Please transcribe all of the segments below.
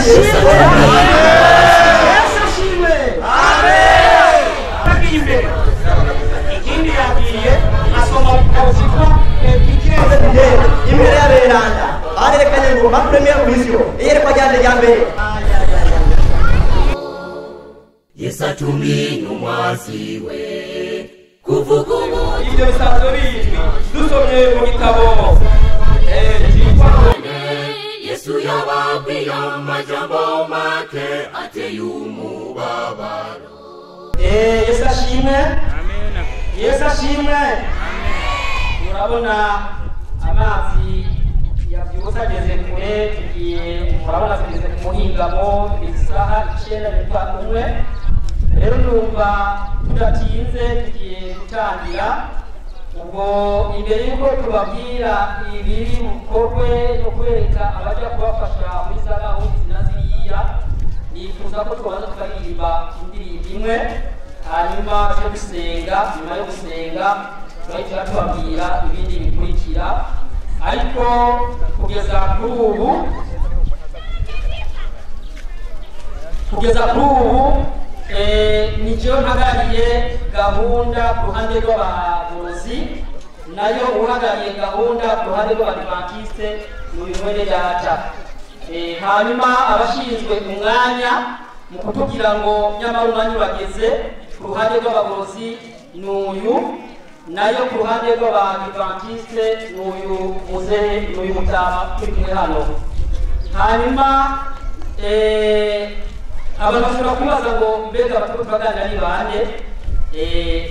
ashimwe. Yesu ashimwe. Amen. Imbere ikindi yagiye asoma igitabo cyitwa imbere y'aberanda barerekanye ngo ma première vision iyerekwa ryanje rya mbere. Yesu atumye intumwa ziwe kuvuga ibyo bisanzwe bizwi dusomye mu gitabo cyitwa Yesu yababwiye amajambo make ateye umubabaro. Yesu ashimwe. Yesu ashimwe. Murabona amazi yabyutse ageze kure, tugiye murabona tugeze ku muhingamo isaha 9:01. Rero ndumva tudatinze tugiye gutangira. Ubwo imbere y'uko tubabwira ibiri bukorwe no kwereka abajya kubafasha muri za gahunda na ziriya, nifuza ko tubanza tukaririmba indirimbo imwe, hanyuma tujye gusenga. Nyuma yo gusenga turahita tubabwira ibindi bikurikira. Ariko kugeza kuri ubu ni cyo mpagarariye gahunda ku ruhande rw'abagorozi, nayo uhagarariye gahunda ku ruhande rw'abadivantiste ni uyu mwene data. Hanyuma abashinzwe umwanya mu kutubwira ngo nyamara umwanya urageze ku ruhande rw'abagorozi ni uyu, nayo ku ruhande rw'abadivantiste ni uyu muzehe, ni uyu mutama turi kumwe hano. Hanyuma abantu bashobora kwibaza ngo mbega abatari baganira ni bande?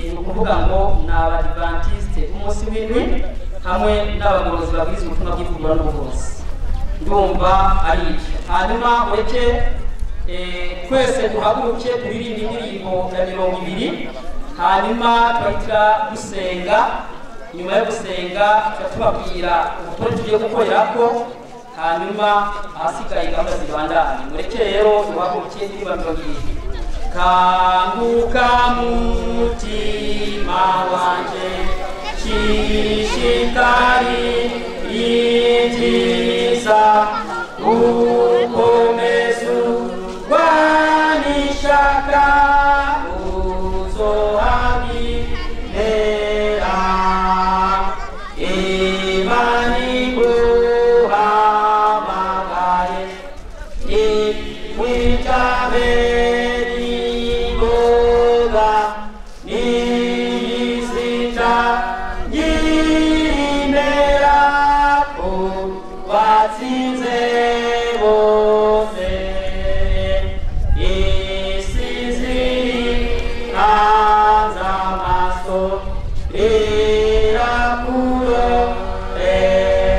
Ni ukuvuga ngo ni abadivantiste b'umunsi w'indwi hamwe n'abagorozi babwiza ubutumwa bw'ivugurura n'ubugorozi. Ndumva ari ibyo. Hanyuma ureke twese duhaguruke turirimbe indirimbo ya 20, hanyuma turahita gusenga. Nyuma yo gusenga turatubabwira ubutumwa tugiye gukorerako, hanyuma ahasigaye gahunda zibandanye. Mureke rero duhaguruke indirimbo 20. Kanguka mutima wanje, shishikari ibyiza, ukomeze urwane ishyaka, uzohabonera. Imana iguhamagaye, ikwitabe n'ingoga, n'izita nyir'imera, ko watsinze bose. Isi zirihanze amaso,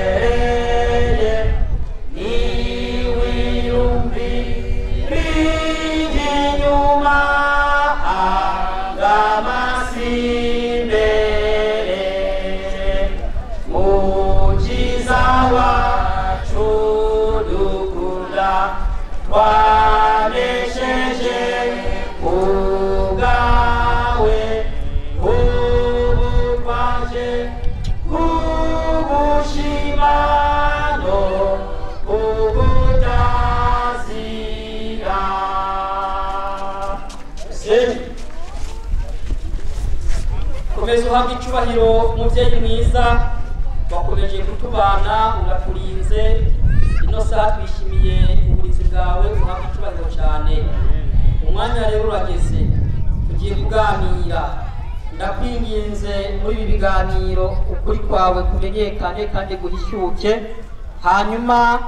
irakurorereye, niwiyumvire inyuma, angamasi imbere. Mukiza wacu dukunda, twanesheje ubwawe, ubu twaje kugushima no kugutazira. Komeza uhabwe icyubahiro mubyeyi mwiza, wakomeje kutubana, uraturinze. Ino saha twishimiye uburinzi bwawe, uhabwe icyubahiro cyane. Umwanya rero urageze, tugiye kuganira. Ndakwinginze muri ibi biganiro ukuri kwawe kumenyekane kandi guhishyuke. Hanyuma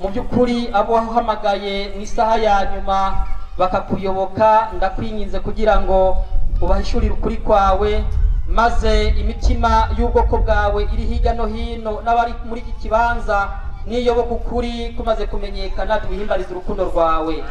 mu by'ukuri abo wahamagaye mu isaha ya nyuma bakakuyoboka, ndakwinginze kugira ngo ubahishurire ukuri kwawe, maze imitima y'ubwoko bwawe iri hirya no hino n'abari muri iki kibanza niyoboka ukuri kumaze kumenyekana, tubihimbarize urukundo rwawe.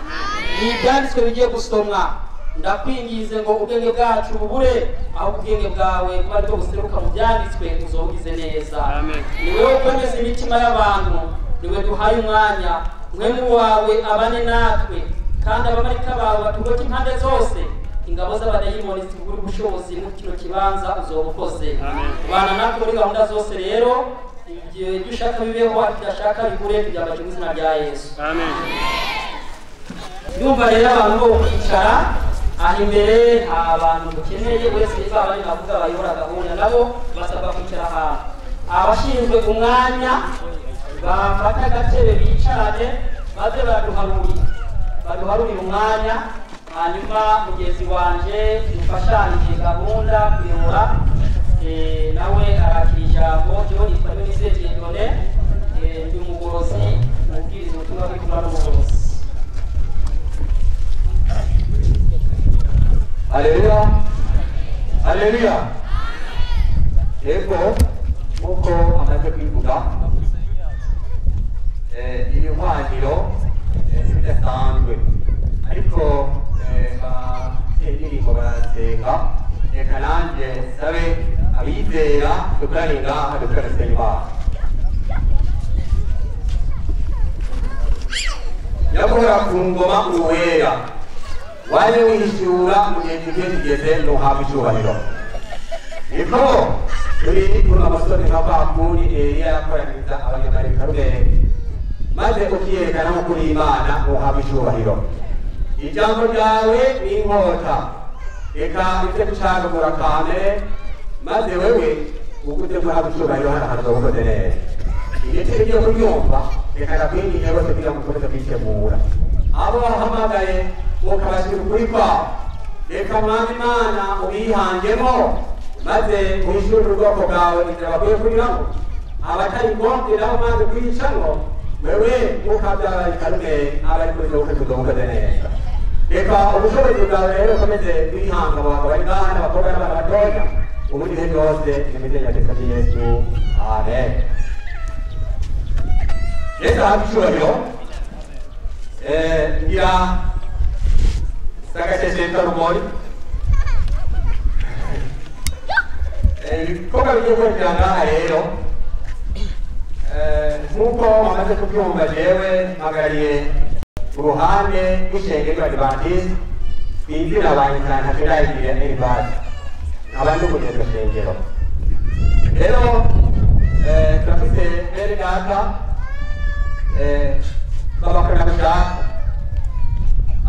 Ni ibyanditswe bigiye gusomwa, ndakwinginze ngo ubwenge bwacu bubure, aho ubwenge bwawe kuba aribwo buseruka mu byanditswe, uzobugize neza. Ni wowe ukomeza imitima y'abantu, niwe duhaye umwanya, mwemu wawe abane natwe, kandi abamarika bawe batugote impande zose. Ingabo z'abadayimoni zibura ubushobozi muri kino kibanza, uzoba ukoze. Bana natwe muri gahunda zose rero, ibyo ushaka bibeho, tudashaka bigure, tubyambaje mu izina rya Yesu. Amen. Ndumva rero abantu bo kwicara aho imbere nta bantu dukeneye, uretse ba bandi bavuga bayobora gahunda nabo basabwa kwicara ahantu. Abashinzwe umwanya bafata agatebe bicarane maze baduharurira umwanya, hanyuma mugenzi wanje mufashanije gahunda kuyobora nawe arakira ijambo. Jewe nitwa Niyonizeye Dieudonné, ndi umugorozi ubwiriza ubutumwa bw'intumwa n'umugorozi. Haleluya, haleluya. Yego, nk'uko amaze kwivuga iri hwaniro bidasanzwe, ariko indirimbo barasenga. Reka nanjye sabe abizera dukorane ngaha dukorane senga Imana. Nyaguhora ku ngoma uwera waje wihishura mu gihe kigiye kigeze ntuhabwe icyubahiro. Niko turi kuri amasoni nka kwa kundi Eliya yakoraniza abanyamareka maze ukiyerekana nko kuri Imana ntuhabwe icyubahiro. Ijambo ryawe ni inkota, reka ibyo gucagagura kamere maze wewe ugute guhabwa icyubahiro hano hantu ukoze neza. Igice kigiye kuryumva reka ndakwinginge rwose kugira ngo ukomeze kwitegura. Abo wahamagaye ukabashyira ukuri kwawe, reka Mwami Imana ubihangemo maze uhishurire ubwoko bwawe inzira bakwiye kunyuramo. Abatari ngombwe nabo maze kuyicamo wewe ukabyara ikarume abari kuri wowe kuzomukoze neza. Reka ubushobozi bwawe rero ukomeze kwihanga mu bagabo bari ngaha n'abakobwa n'abana batoya ubundi ibihe byose ni mu izina rya Kristo Yesu, amen. Yesu ahabwe icyubahiro. Ngira sagasheshe rumori ibikorwa bigiye gukurikira ngaha rero nk'uko bamaze kubyumva, jewe mpagarariye uruhande rw'ishengero ry'Abadivantisite twizina banyita Ntacyo Elibadi, nkaba ndi umunyarwashengero. Rero turafise bene data b'abakorerabushake,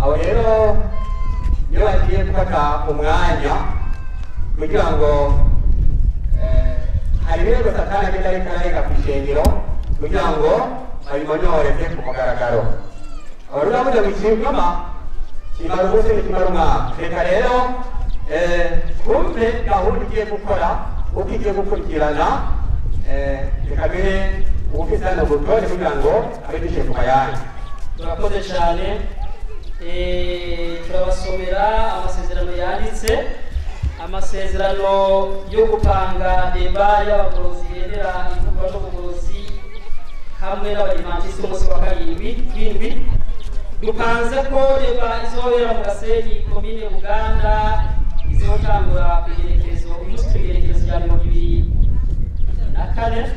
abo rero niyo bagiye gufata umwanya kugira ngo hari ibirego Satani agenda ariko ararega ku ishengero kugira ngo babimonyoreze ku mugaragaro. Abarundi bavuze ngo ikinyoma kimara umunsi ntikimara umwaka. Reka rero twumve gahunda igiye gukora uko igiye gukurikirana. Reka duhe uwufise hano urutonde kugira ngo abe dushyire ku mayange. Turakoze cyane. Turabasomera amasezerano yanditse, amasezerano yo gupanga débat y'abagorozi bemera ivugurura n'ubugorozi hamwe n'Abadivantisiti umunsi wa karindwi w'indwi. Dupanze ko débat izobera mu Gasenyi, komine Buganda, izotangura ku igenekerezo umunsi ku igenekerezo rya 24.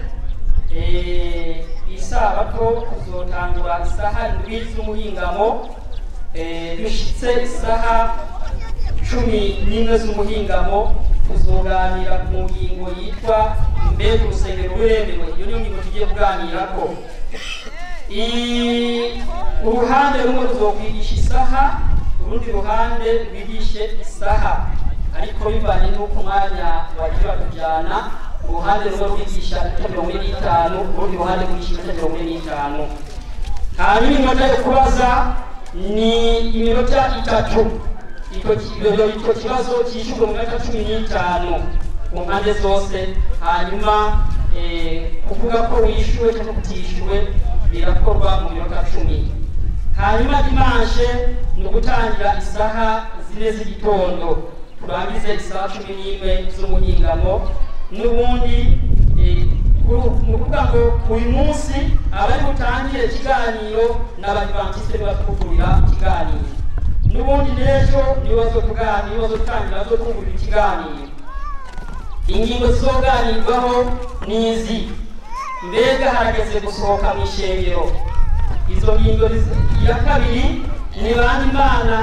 Isabato tuzotangura isaha 7 z'umuhingamo, dushitse isaha 11 z'umuhingamo. Tuzoganira ku ngingo yitwa "Mbega urusengero ruremewe?" Iyo niyo ngingo tugiye kuganirako. Uruhande rumwe ruzokwigisha isaha, urundi ruhande rwigishe isaha, ariko bivanye n'uko umwanya wagiye batujyana, uruhande rumwe rwigisha iminota 45, urundi ruhande rwigisha iminota 45. Hanyuma iminota yo kubaza ni iminota 3. Icyo kibazo cyishyurwa mu minota 15 ku mpande zose. Hanyuma kuvuga ko wishyuwe cyangwa kutishyuwe birakorwa mu minota 10. Hanyuma dimanche ni ugutangira isaha 4 z'igitondo, turangize isaha 11 z'umuhingamo. N'ubundi ni ukuvuga ngo uyu munsi abari butangire ikiganiro n'Abadivantisite batwugurira ikiganiro, n'ubundi n'ejo nibo bazotuganira, nibo bazotangira bazotwugurira ikiganiro. Ingingo zizoganirwaho ni izi: mbega harageze gusohoka mu ishengero? Izo ngingo iya kabiri ni bande Imana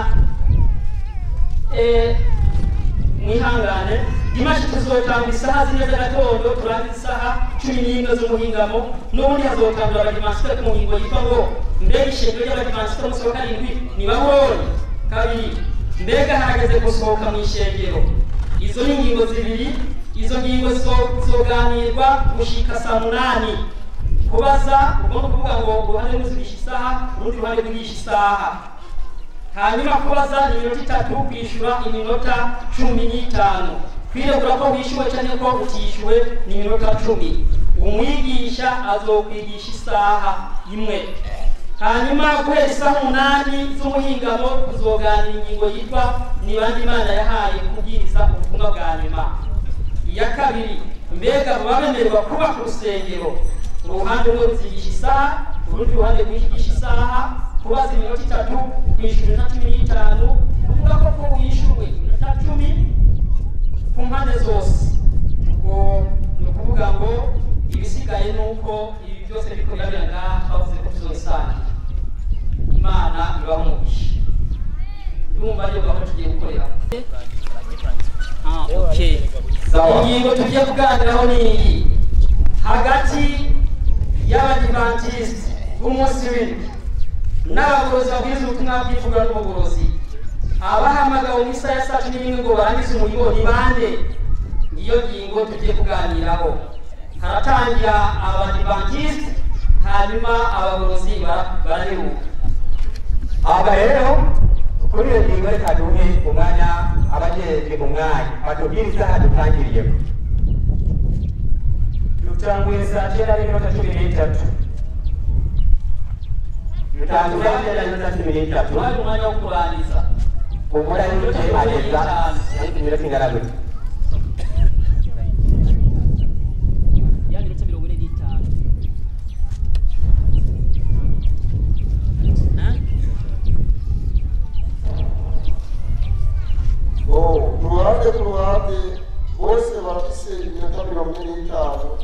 mwihangane. Dimanche tuzotanga isaha 4 z'agatondo turangiza isaha 11 z'umuhingamo. N'ubundi hazotangura abadivantisite ku ngingo yitwa ngo mbega ishengero ry'abadivantisite umunsi wa karindwi ni Babuloni. Kabiri, mbega harageze gusohoka mu ishengero. Izo ni ingingo zibiri. Izo ngingo zizoganirwa gushika saa 8. Kubaza ugomba kuvuga ngo uruhande ruzigisha isaha, urundi ruhande rwigisha isaha. Hanyuma kubaza ni iminota 3, kwishyura iminota 15. Kwiregura ko wishyuwe cyangwa ko utishyuwe ni iminota 10. Umwigisha azokwigisha isaha 1. Hanyuma guhera isaha 8 z'umuhingamo kuzoganira ingingo yitwa ni bande Imana yahaye kubwiriza ubutumwa bwa nyuma. Iya kabiri, mbega babemererwa kuba ku rusengero. Uruhande rumwe ruzigisha isaha, urundi ruhande rwigisha isaha. Kubaza iminota 3, kwishyura iminota 15, kuvuga ko wishyuwe iminota 10 ku mpande zose. Ubwo ni ukuvuga ngo ibisigaye ni uko ibi byose biriko birabera ngaha, bavuze ko tuzobisangira. Imana ibahe umugisha. Ndumva ariyo gahunda tugiye gukorera. Okay. Ingingo tugiye kuganiraho ni iyi: hagati y'abadivantisiti b'umunsi w'indwi n'abagorozi babwiriza ubutumwa bw'ivugurura n'ubugorozi, abahamagawe mu isaha ya saa 11 ngo barangize umurimo ni bande? Niyo ngingo tugiye kuganiraho. Haratangira abadivantisiti, hanyuma abagorozi baraheruka. Aba rero kuri iyo ngingo reka duhe umwanya abajejwe umwanya batubwire isaha dutangiriyeko. Dutanguye saa 9:13. Dutanguye saa 9:13. Wari umwanya wo kurangiza. Umurangije ageza iminota ingana gute? Ya minota 45. Uruhande ku ruhande bose barafise iminota 45,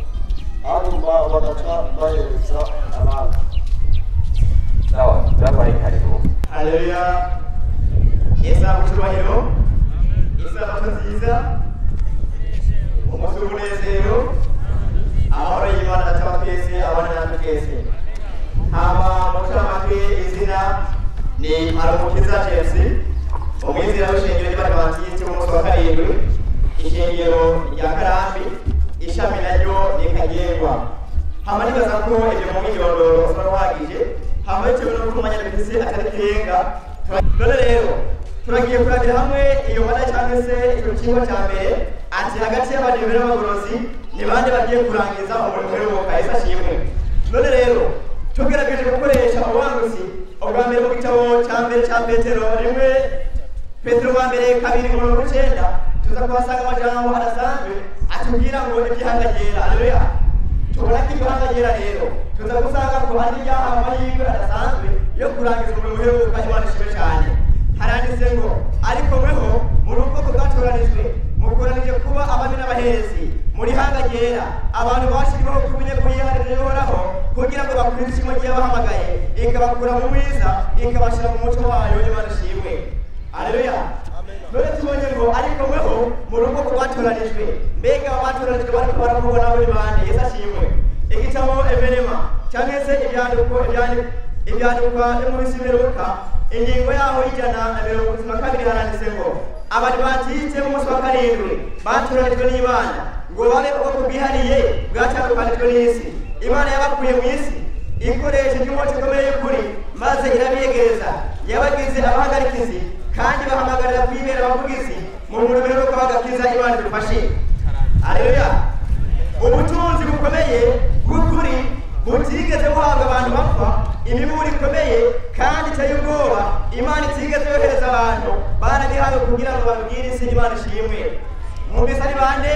hanyuma bagaca bahereza abandi. Sawa, turabaye karibu. Haleluya. Yesu amucyubahiro. Isabato nziza, umunsi w'umunezero, amahoro y'Imana Data wa twese abana natwe twese. Hama mu izina ni Arumukiza James, umwizera w'ishengero ry'Abadivantisiti b'umunsi wa karindwi, ishengero rya Karambi, ishami naryo ni Kagengwa. Hama nibaza ko ibyo mu mwirondoro usa n'uhagije, hama bitewe n'uko umwanya dufise atari ikirenga. None rero turagiye kurabira hamwe iyo mada cyangwa se icyo kigo cya mbere, ati hagati y'abadive n'abagorozi ni bande bagiye kurangiza umurimo w'uheruka. Yesu ashimwe. None rero tugerageje gukoresha ubuhanuzi ubwa mbere mu gitabo cya mbere cya Petero 1 Petero wa mbere 2:9, tuza kuhasanga amajambo adasanzwe atubwira ngo iby'ihanga ryera. Haleluya. Tubona ko iby'ihanga ryera rero tuza gusanga ko hari ibyaha amahirwe adasanzwe yo kurangiza umurimo w'uheruka. Imana ishimwe cyane. Haranditse ngo ariko mweho muri ubwoko bwatoranijwe, mukoranije kuba abami n'abaherezi muri hanga ryera, abantu bashyiriweho kumenya kuyiharira Uhoraho, kugira ngo bakure ishimo ry'abahamagaye, ikabakura mu mwiza ikabashyira mu muco wayo. Imana ishimwe. Haleluya. None tubonye ngo ariko mweho muri ubwoko bwatoranijwe. Mbega abatoranijwe bariko baravugwa nabo ni bande? Yesu ashimwe. Igitabo Evenema cyangwa se ibyandikwa byo mu minsi y'imperuka, ingingo yaho 132 haranditse ngo abadivantisite b'umunsi wa karindwi batoranijwe n'Imana ngo babe ubwoko bwihariye bwatandukanijwe n'isi. Imana yabakuye mu isi ikoresheje inkota ikomeye y'ukuri, maze irabiyegereza, yabagize abahagarikizi kandi bahamagarira kwibera abavugizi mu murimo w'uheruka w'agakiza. Imana idufashe. Haleluya. Ubutunzi bukomeye bw'ukuri butigeze buhabwa abantu bapfa, imiburo ikomeye kandi iteye ubwoba Imana itigeze yohereza abantu baragihawe kugira ngo babwire isi. Imana ishimwe. Mwumvise ari bande?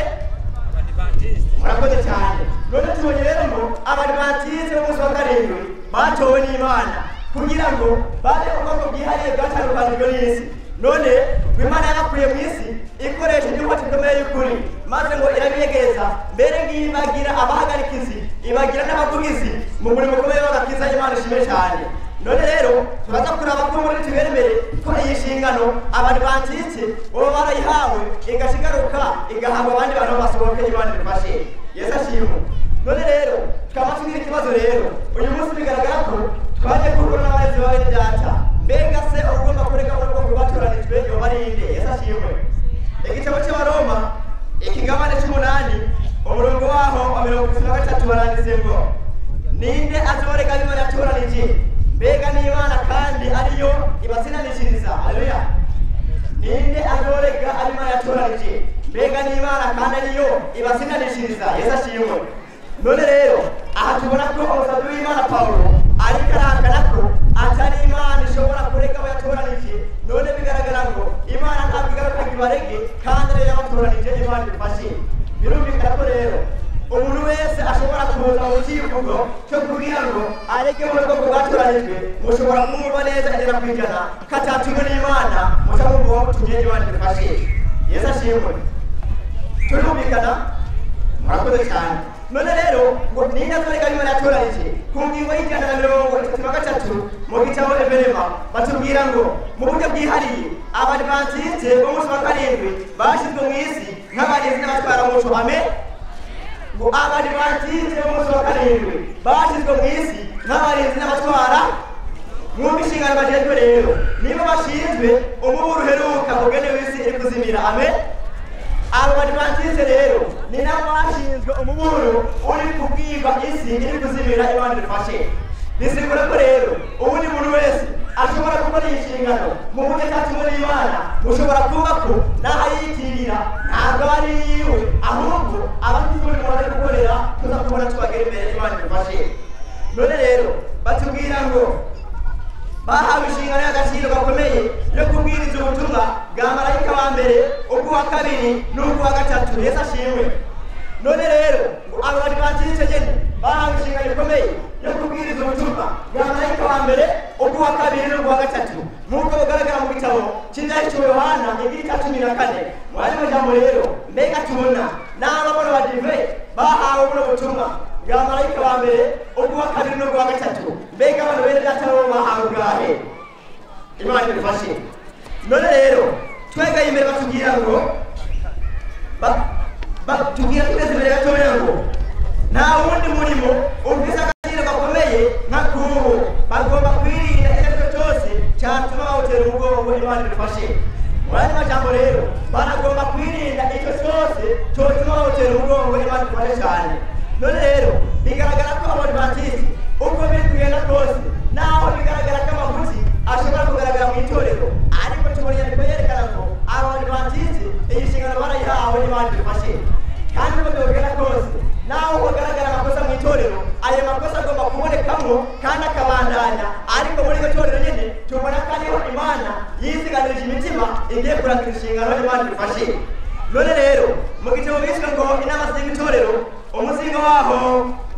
Murakoze cyane. None tubonye rero ngo abadivantisite b'umunsi wa karindwi batowe n'Imana kugira ngo babe ubwoko bwihariye bwatandukanijwe n'isi. None Imana yarakuye mu isi ikoresheje inkota ikomeye y'ukuri, maze ngo irabiyegereza, mbere ngibagira abahagarikizi, ibagira n'abavugizi mu murimo ukomeye w'agakiza. Imana ishimwe cyane. None rero turaza kuraba ko muri twemere ko iyi nshingano Abadivantiste bo barayihawe igashigaruka igahabwa abandi bantu basohoke Imana idufashe. Yesu ashimwe. None rero tukaba tugira ikibazo rero uyu munsi bigaragara ko twaje guhura n'abarezi ba bene data. Mbega se ugomba kureka ubwoko bwatoranijwe yoba ari inde? Yesu ashimwe. Igitabo cy'Abaroma ikigabane cy'umunani umurongo waho wa 33 baranditse ngo ninde azoreka Imana yatoranije? Mbega ni Imana kandi ariyo ibatsindanishiriza. Haleluya. Ninde azoreka Imana yatoranije? Mbega ni Imana kandi ariyo ibatsindanishiriza. Yesu ashimwe. None rero aha tubona ko umusabyi w'Imana Paulo ariko arahakana ko atari Imana ishobora kureka abo yatoranije. None bigaragara ngo Imana ntabwo igaruka ngo ibarege kandi ariyo yabatoranije. Imana idufashe. Birumvikana ko rero umuntu wese ashobora kuza mu kivugo cyo kugira ngo areke mu bwoko bwatoranijwe, mushobora kumva neza 100% ko atatumwe n'Imana, muca mwumva wamutumye. Imana idufashe. Yesu ashimwe. Turumvikana? Murakoze cyane. None rero ngo ninde azoreka Imana yatoranije? Ku ngingo y'133 mu gitabo Evelema batubwira ngo mu buryo bwihariye Abadivantiste b'umunsi wa karindwi bashyizwe mu isi nk'abarinzi n'abatwaramuco. Amen. Ngo Abadivantiste b'umunsi wa karindwi bashyizwe mu isi nk'abarinzi n'abatwara. Mwumva inshingano bajejwe rero nibo bashinzwe umuburo uheruka ugenewe isi iri kuzimira. Amen. Abo Badivantiste rero ni nabo bashinzwe umuburo uri kubwirwa isi iri kuzimira. Imana idufashe. Bisigura ko rero ubundi muntu wese ashobora gukora iyi nshingano mu buryo atatumwe n'Imana, ushobora kuvuga ko n'aho ayiyitirira ntabwo ari iyiwe, ahubwo abafite umurimo bari gukorera tuza kubona tubagera imbere. Imana idufashe. None rero batubwira ngo bahawe inshingano y'agaciro gakomeye yo kubwiriza ubutumwa bwa marayika wa mbere, ubw'uwa kabiri n'ubw'uwa gatatu. Yesu ashimwe. None rero ngo abo Badivantiste nyene bahawe inshingano ikomeye yo kubwiriza ubutumwa bwa marayika wa mbere, ubw'uwa kabiri n'ubw'uwa gatatu, nk'uko bugaragara mu gitabo cy'Ibyanditswe Yohana igice cya 14. Mu yandi majambo rero mbega tubona n'abo bano badive bahawe buno butumwa bwa marayika wa mbere, ubw'uwa kabiri n'ubw'uwa gatatu. Mbega abantu bene data bo bahawe bwahe? Imana idufashe. None rero twegaye imbere batubwira ngo batubwira tugeze imbere gatoya ngo nta wundi murimo ufise agaciro gakomeye nka kubu. Bagomba kwirinda icyo ari cyo cyose cyatuma bawutera umugongo. Imana idufashe. Mu yandi majambo rero baragomba kwirinda icyo cyose cyotuma bawutera umugongo. Imana idufashe cyane. None rero bigaragara ko Abadivantiste uko biri kugenda kose, naho bigaragara ko amafuti ashobora kugaragara mu itorero, ariko tubona inyandiko yerekana ko Abadivantiste iyi nshingano barayihawe. Imana idufashe. Kandi uko byogenda kose, naho hagaragara amakosa mu itorero, ayo makosa agomba kubonekamo kandi akabandanya, ariko muri iryo torero nyine tubona ko ariho Imana yiziganirije imitima igiye kurangira inshingano. Imana idufashe. None rero mu gitabo biswe ngo inama zigenga itorero, umuzingo waho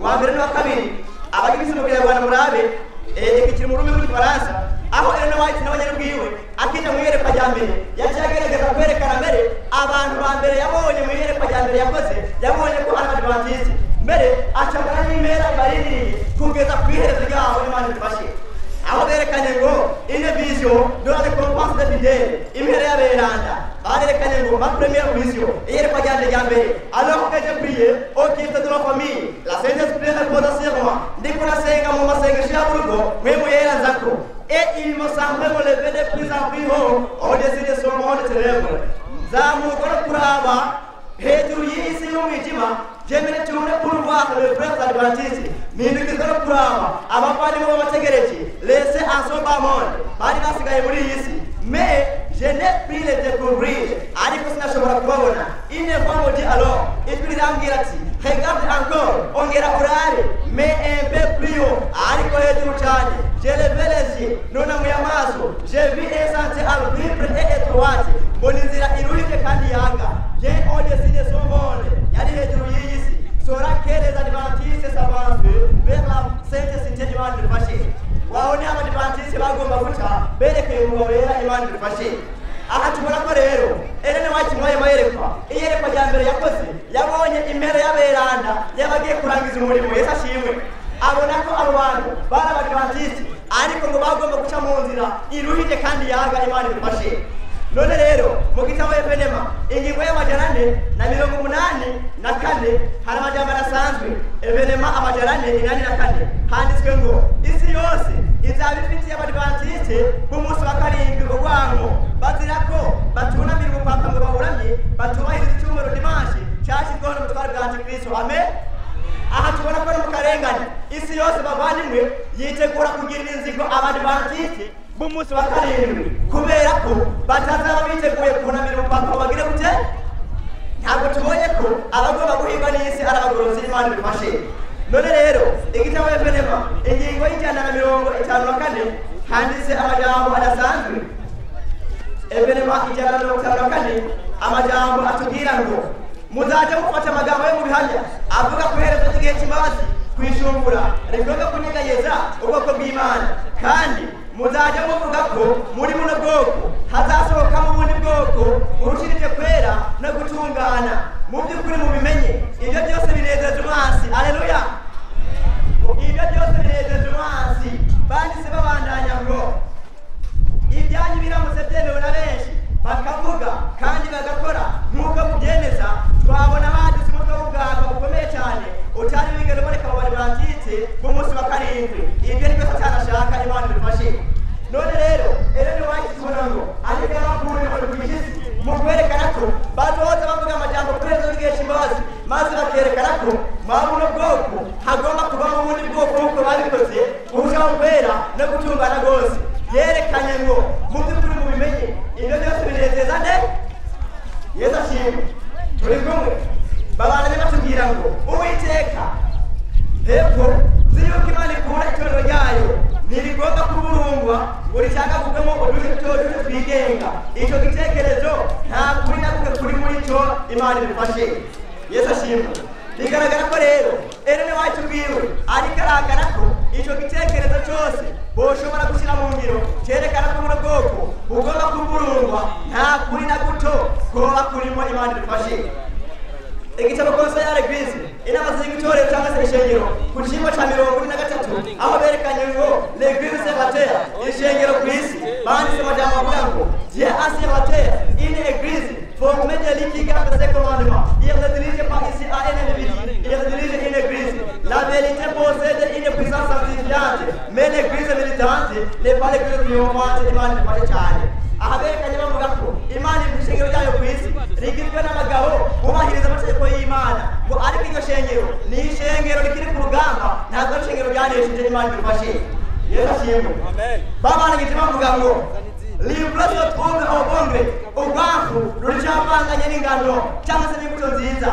wa mbere n'uwa kabiri, abagibisi mu Kinyarwanda murabe ikiri mu rurimi rw'Igifaransa, aho Ellen White nawe nyene ubwiwe akija mu iyerekwa rya mbere yaciye agerageza kwerekana mbere abantu ba mbere yabonye mu iyerekwa rya mbere yakoze, yabonye ko ari Abadivantiste mbere acagura n'impera ibarindiriye kugeza ku iherezo ryaho. Imana idufashe. Aho berekanye ngo une vision de la récompense des fidèles, impera y'aberanda, barerekanye ngo ma première vision, iyerekwa ryanje rya mbere, alors que je priais au culte de la famille, la Saint-Esprit reposa sur moi, ndiko nasenga mu masengesho ya burugo mpwemu yera nzako, et il me semblait me lever de plus en plus haut au-dessus de ce monde ténèbres, nzamuka no kuraba hejuru y'isi y'umwijima, je me retourne pour voir le frère Adventiste, mpindukizwa no kuraba abavandimwe b'abategereje laissés en ce bas monde, bari basigaye muri iyi si, mais je n'ai pu les découvrir, ariko sinashobora kubabona. Une voix me dit alors, ijwi rirambwira ati regarde encore, ongera urabe, mais un peu plus haut, ariko hejuru cyane. Je levai les yeux, nunamuye amaso, j'ai vu un sentier arbitre et étroite, mbona inzira iruhije kandi yanga, bien au-dessus de son monde, yari hejuru y'iyi si, sera que les Adventistes s'avancent vers la sainte cité. Imana idufashe. Waho ni Abadivantiste bagomba guca berekeye umugabo wera. Imana idufashe. Aha tubona ko rero Ellen White mwayo mayerekwa, iyerekwa rya mbere yakoze, yabonye impera y'aberanda y'abagiye kurangiza umurimo. Yesu ashimwe. Abona ko abo bantu bari Abadivantiste. Ariko ngo bagomba guca mu nzira iruhije kandi yaga. Imana idufashe. None rero mu gitabo Événements, ingingo y'484, hari amajambo adasanzwe. Événements 484, handitswe ngo isi yose izaba ifitiye Abadivantisite b'umunsi wa karindwi urwango, bazira ko batunamira ubupapa ngo baburamye, batubahiriza icyumweru dimanche cyashyizweho n'ubutware bwa Antikristo. Amen. Aha tubona ko ari mu karengane. Isi yose, bavandimwe, yitegura kugirira inzigo Abadivantisite b'umunsi wa karindwi kubera ko batazaba biteguye kunamira ubupapa. Bagire gute? Ntabwo tubonye ko abagomba guhigwa n'isi ari abagorozi? Imana idufashe. None rero igitabo Événements, ingingo y'154, handitse amajambo adasanzwe. Événements 154, amajambo atubwira ngo muzajya mufata amagambo yo mu bihamya avuga ku iherezo ry'igihe cy'imbabazi kwishumbura rigomba kunyeganyeza ubwoko bw'Imana, kandi muzajya muvuga ko muri buno bwoko hazasohokamo ubundi bwoko burushirije kwera no gutungana. Mu by'ukuri mubimenye, ibyo byose binezeza umwansi. Aleluya! Ibyo byose binezeza umwansi. Banditse babandanya ngo ibyanyu biramutse byemewe na benshi, bakavuga kandi bagakora nk'uko mubyemeza, twabona badutse umutwe w'ubwaga bukomeye cyane utari wigeze uboneka mu Badivantiste b'umunsi wa karindwi. Ibyo nibyo Satani ashaka. Imana idufashe. None rero Ellen White tubona ngo ariko yabakuye ngo ku isi mu kwerekana ko bazoza bavuga amajambo kuri ejo ry'igihe cy'imbabazi, maze bakerekana ko muri buno bwoko hagomba kuvamo ubundi bwoko nk'uko babikoze burushaho kwera no gutungana rwose. Yerekanye ngo mu by'ukuri mubimenye, ibyo byose binezeza nde? Yesu ashimwe. Turi kumwe. Babana batubwira ngo Uwiteka hepfo nzi yuko Imana ikura itorero ryayo, ntirigomba kuburungwa ngo ricagagurwemo uduce duto duto twigenga. Icyo gitekerezo nta kuri na kumwe kuri muri cyo. Imana idufashe. Yesu ashimwe. Bigaragara ko rero Ellen White ubwiwe ariko arahakana ko icyo gitekerezo cyose boshobora gushyira mu ngiro cyerekana ko buno bwoko bugomba kuburungwa nta kuri na guto koba kurimo. Imana idufashe. Igitabo Conseil à l'Église, inama z'igitorero cyangwa se ishengero, ku cyimbo cya 43, aho berekanye ngo l'Église sur la terre, ishengero ku isi, banditse amajambo avuga ngo Dieu a sur la terre une église formée de qui garde ses commandements. Il ne dirige pas ici à un individu, il dirige une église. La vérité possède une puissance sanctifiante, mais l'église militante n'est pas l'église triomphante. Imana idufashe cyane. Aha berekanye bavuga ko Imana ishengero ryayo ku isi rigizwe n'abagabo bubahiriza amategeko y'Imana, ngo ariko iryo shengero ni ishengero rikiri ku rugamba, ntabwo ari ishengero ryanesheje. Imana idufashe. Yesu ashimwe. Babanangije bavuga ngo l'ivraie se trouve au bon gré, urwanku ruricavanganye n'ingano cyangwa se n'imbuto nziza.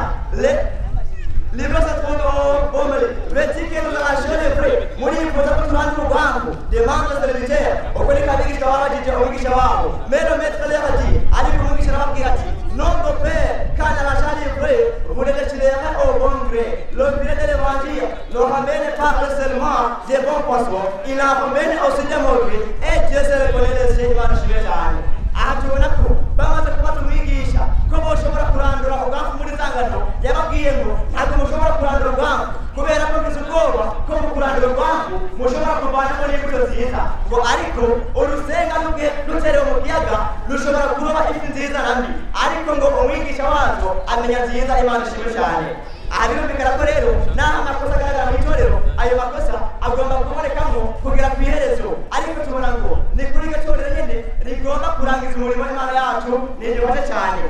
L'ivraie se trouve au bon gré, veux-tu que nous arrachions l'ivraie? Murifuza ko turanze urwanku? Demande le serviteur. Uko niko abigisha babajije umwigisha wabo. Mais le maître leur a dit, ariko umwigisha arababwira ati, non de peur qu'en arrachant l'ivraie vous le déchirerez au bon gré. Le filet de l'évangile ne ramène pas seulement des bons poissons, il en ramène aussi des mauvais, et Dieu seul connaît les cieux. Imana ishimwe cyane. Aha tubona ko bamaze kubaza umwigisha ko boshobora kurandura ubwanku muri zangano, yababwiye ngo ntabwo mushobora kurandura ubwanku kubera ko mbizi ubwoba ko mu kurandura ubwanku mushobora kuvanamo n'imbuto nziza, ngo ariko urusenga ruterewe mu kiyaga rushobora kuroba ifi nziza na mbi, ariko ngo umwigisha wazo amenya nziza. Imana ishimwe cyane. Aha birumvikana ko rero naho amakosa agaragara mu itorero, ayo makosa agomba kubonekamo kugera ku iherezo, ariko tubona ngo ni kuri iryo torero nyine rigomba kurangiza umurimo. Imana yacu ni igihote cyane.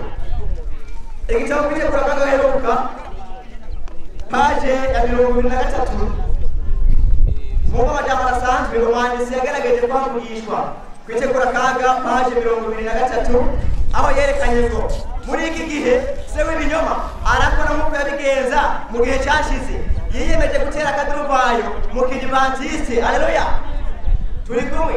Igitabo kwitegura kagaheruka, page ya 23, nk'uko amajambo asanzwe umwanditsi yagaragaje kwavugishwa. Kwitegura kaga, page 23, aho yerekanye ngo muri iki gihe se w'ibinyoma arakora nk'uko yabigenza mu gihe cyashize, yiyemeje gutera akaduruvayo mu kidivantiste. Aleluya! Turi kumwe.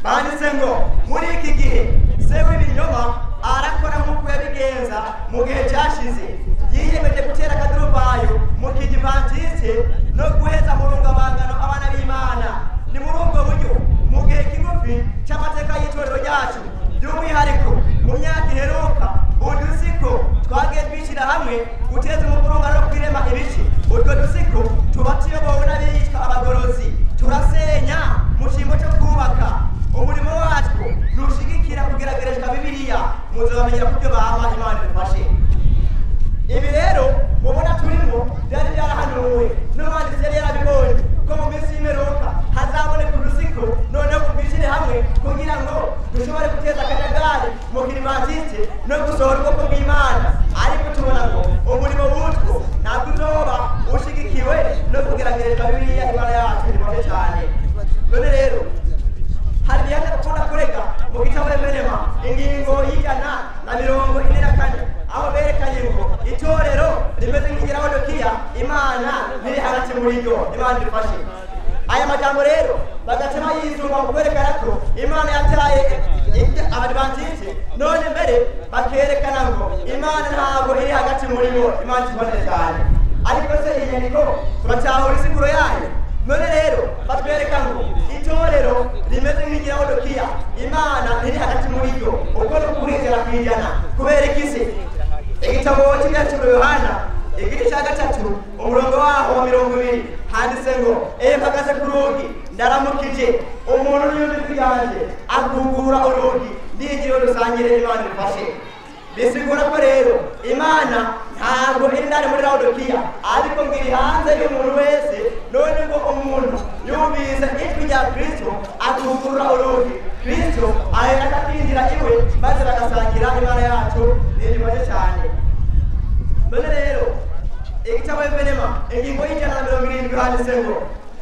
Banditse ngo muri iki gihe se w'ibinyoma arakora nk'uko yabigenza mu gihe cyashize, yiyemeje gutera akaduruvayo mu kidivantiste no guheza mu rungabangano abana b'Imana. Ni muri ubwo buryo mu gihe kigufi cy'amateka y'itorero ryacu, by'umwihariko mu myaka iheruka, udusiko twagiye twishyira hamwe guteza umuvurungano no kwirema ibice. Utwo dusiko tuba tuyobowe n'abitwa abagorozi, turasenya. Mu cyimbo cyo kubaka umurimo wacu ntushigikira kugeragerezwa Bibiliya, muzabamenyera kubyo baba. Imana idufashe. Ibi rero mubona turimo byari byarahanuwe n'umwanditsi yari yarabibonye ko mu minsi y'imperuka hazaboneka urusiko, noneho twishyire hamwe kugira ngo dushobore guteza akajagari mu kirimatiste no gusohora ubwoko bw'Imana. Ariko tubona ngo umurimo w'utwo ntabwo uzoba ushigikiwe no kugeragerezwa Bibiliya. Imana yacu idufashe cyane. None rero hari ibihamya dukunda kurega mu gitabo Revenema ingingo y'144, aho berekanye ngo itorero rimeze nk'igirawodokiya, Imana ntiri hagati muri ryo. Imana idufashe. Aya majambo rero bagatema yizumba mu kwerekana ko Imana yataye Abadivantiste, none mbere bakerekana ngo Imana ntabwo iri hagati muri bo. Imana idufashe cyane. Ariko se iyi nyandiko turatahura isiguro yayo? None rero batwereka ngo itorero rimeze nk'igirawodokiya, Imana ntiri hagati muri ryo. Uko ni ukurizera kwijana. Kubera iki se? Igitabo cy'Ibyanditswe Yohana igice cya 3 umurongo waho wa 20 handitse ngo: "Ehe mpagaze ku rugi ndaramukije, umuntu n'iyumva ijwi ryanjye akugurura urugi ndinjire dusangire." Imana idufashe. Bisigura ko rero Imana ntabwo iri ndani muri Laodikiya, ariko ngo iri hanze y'umuntu wese. None ngo umuntu yumvise ijwi rya Kristo akugurura urugi, Kristo ahera akinjira iwe maze bagasangira. Imana yacu nidufashe cyane. None rero igitabo Revenema ingingo y'170 handitse ngo: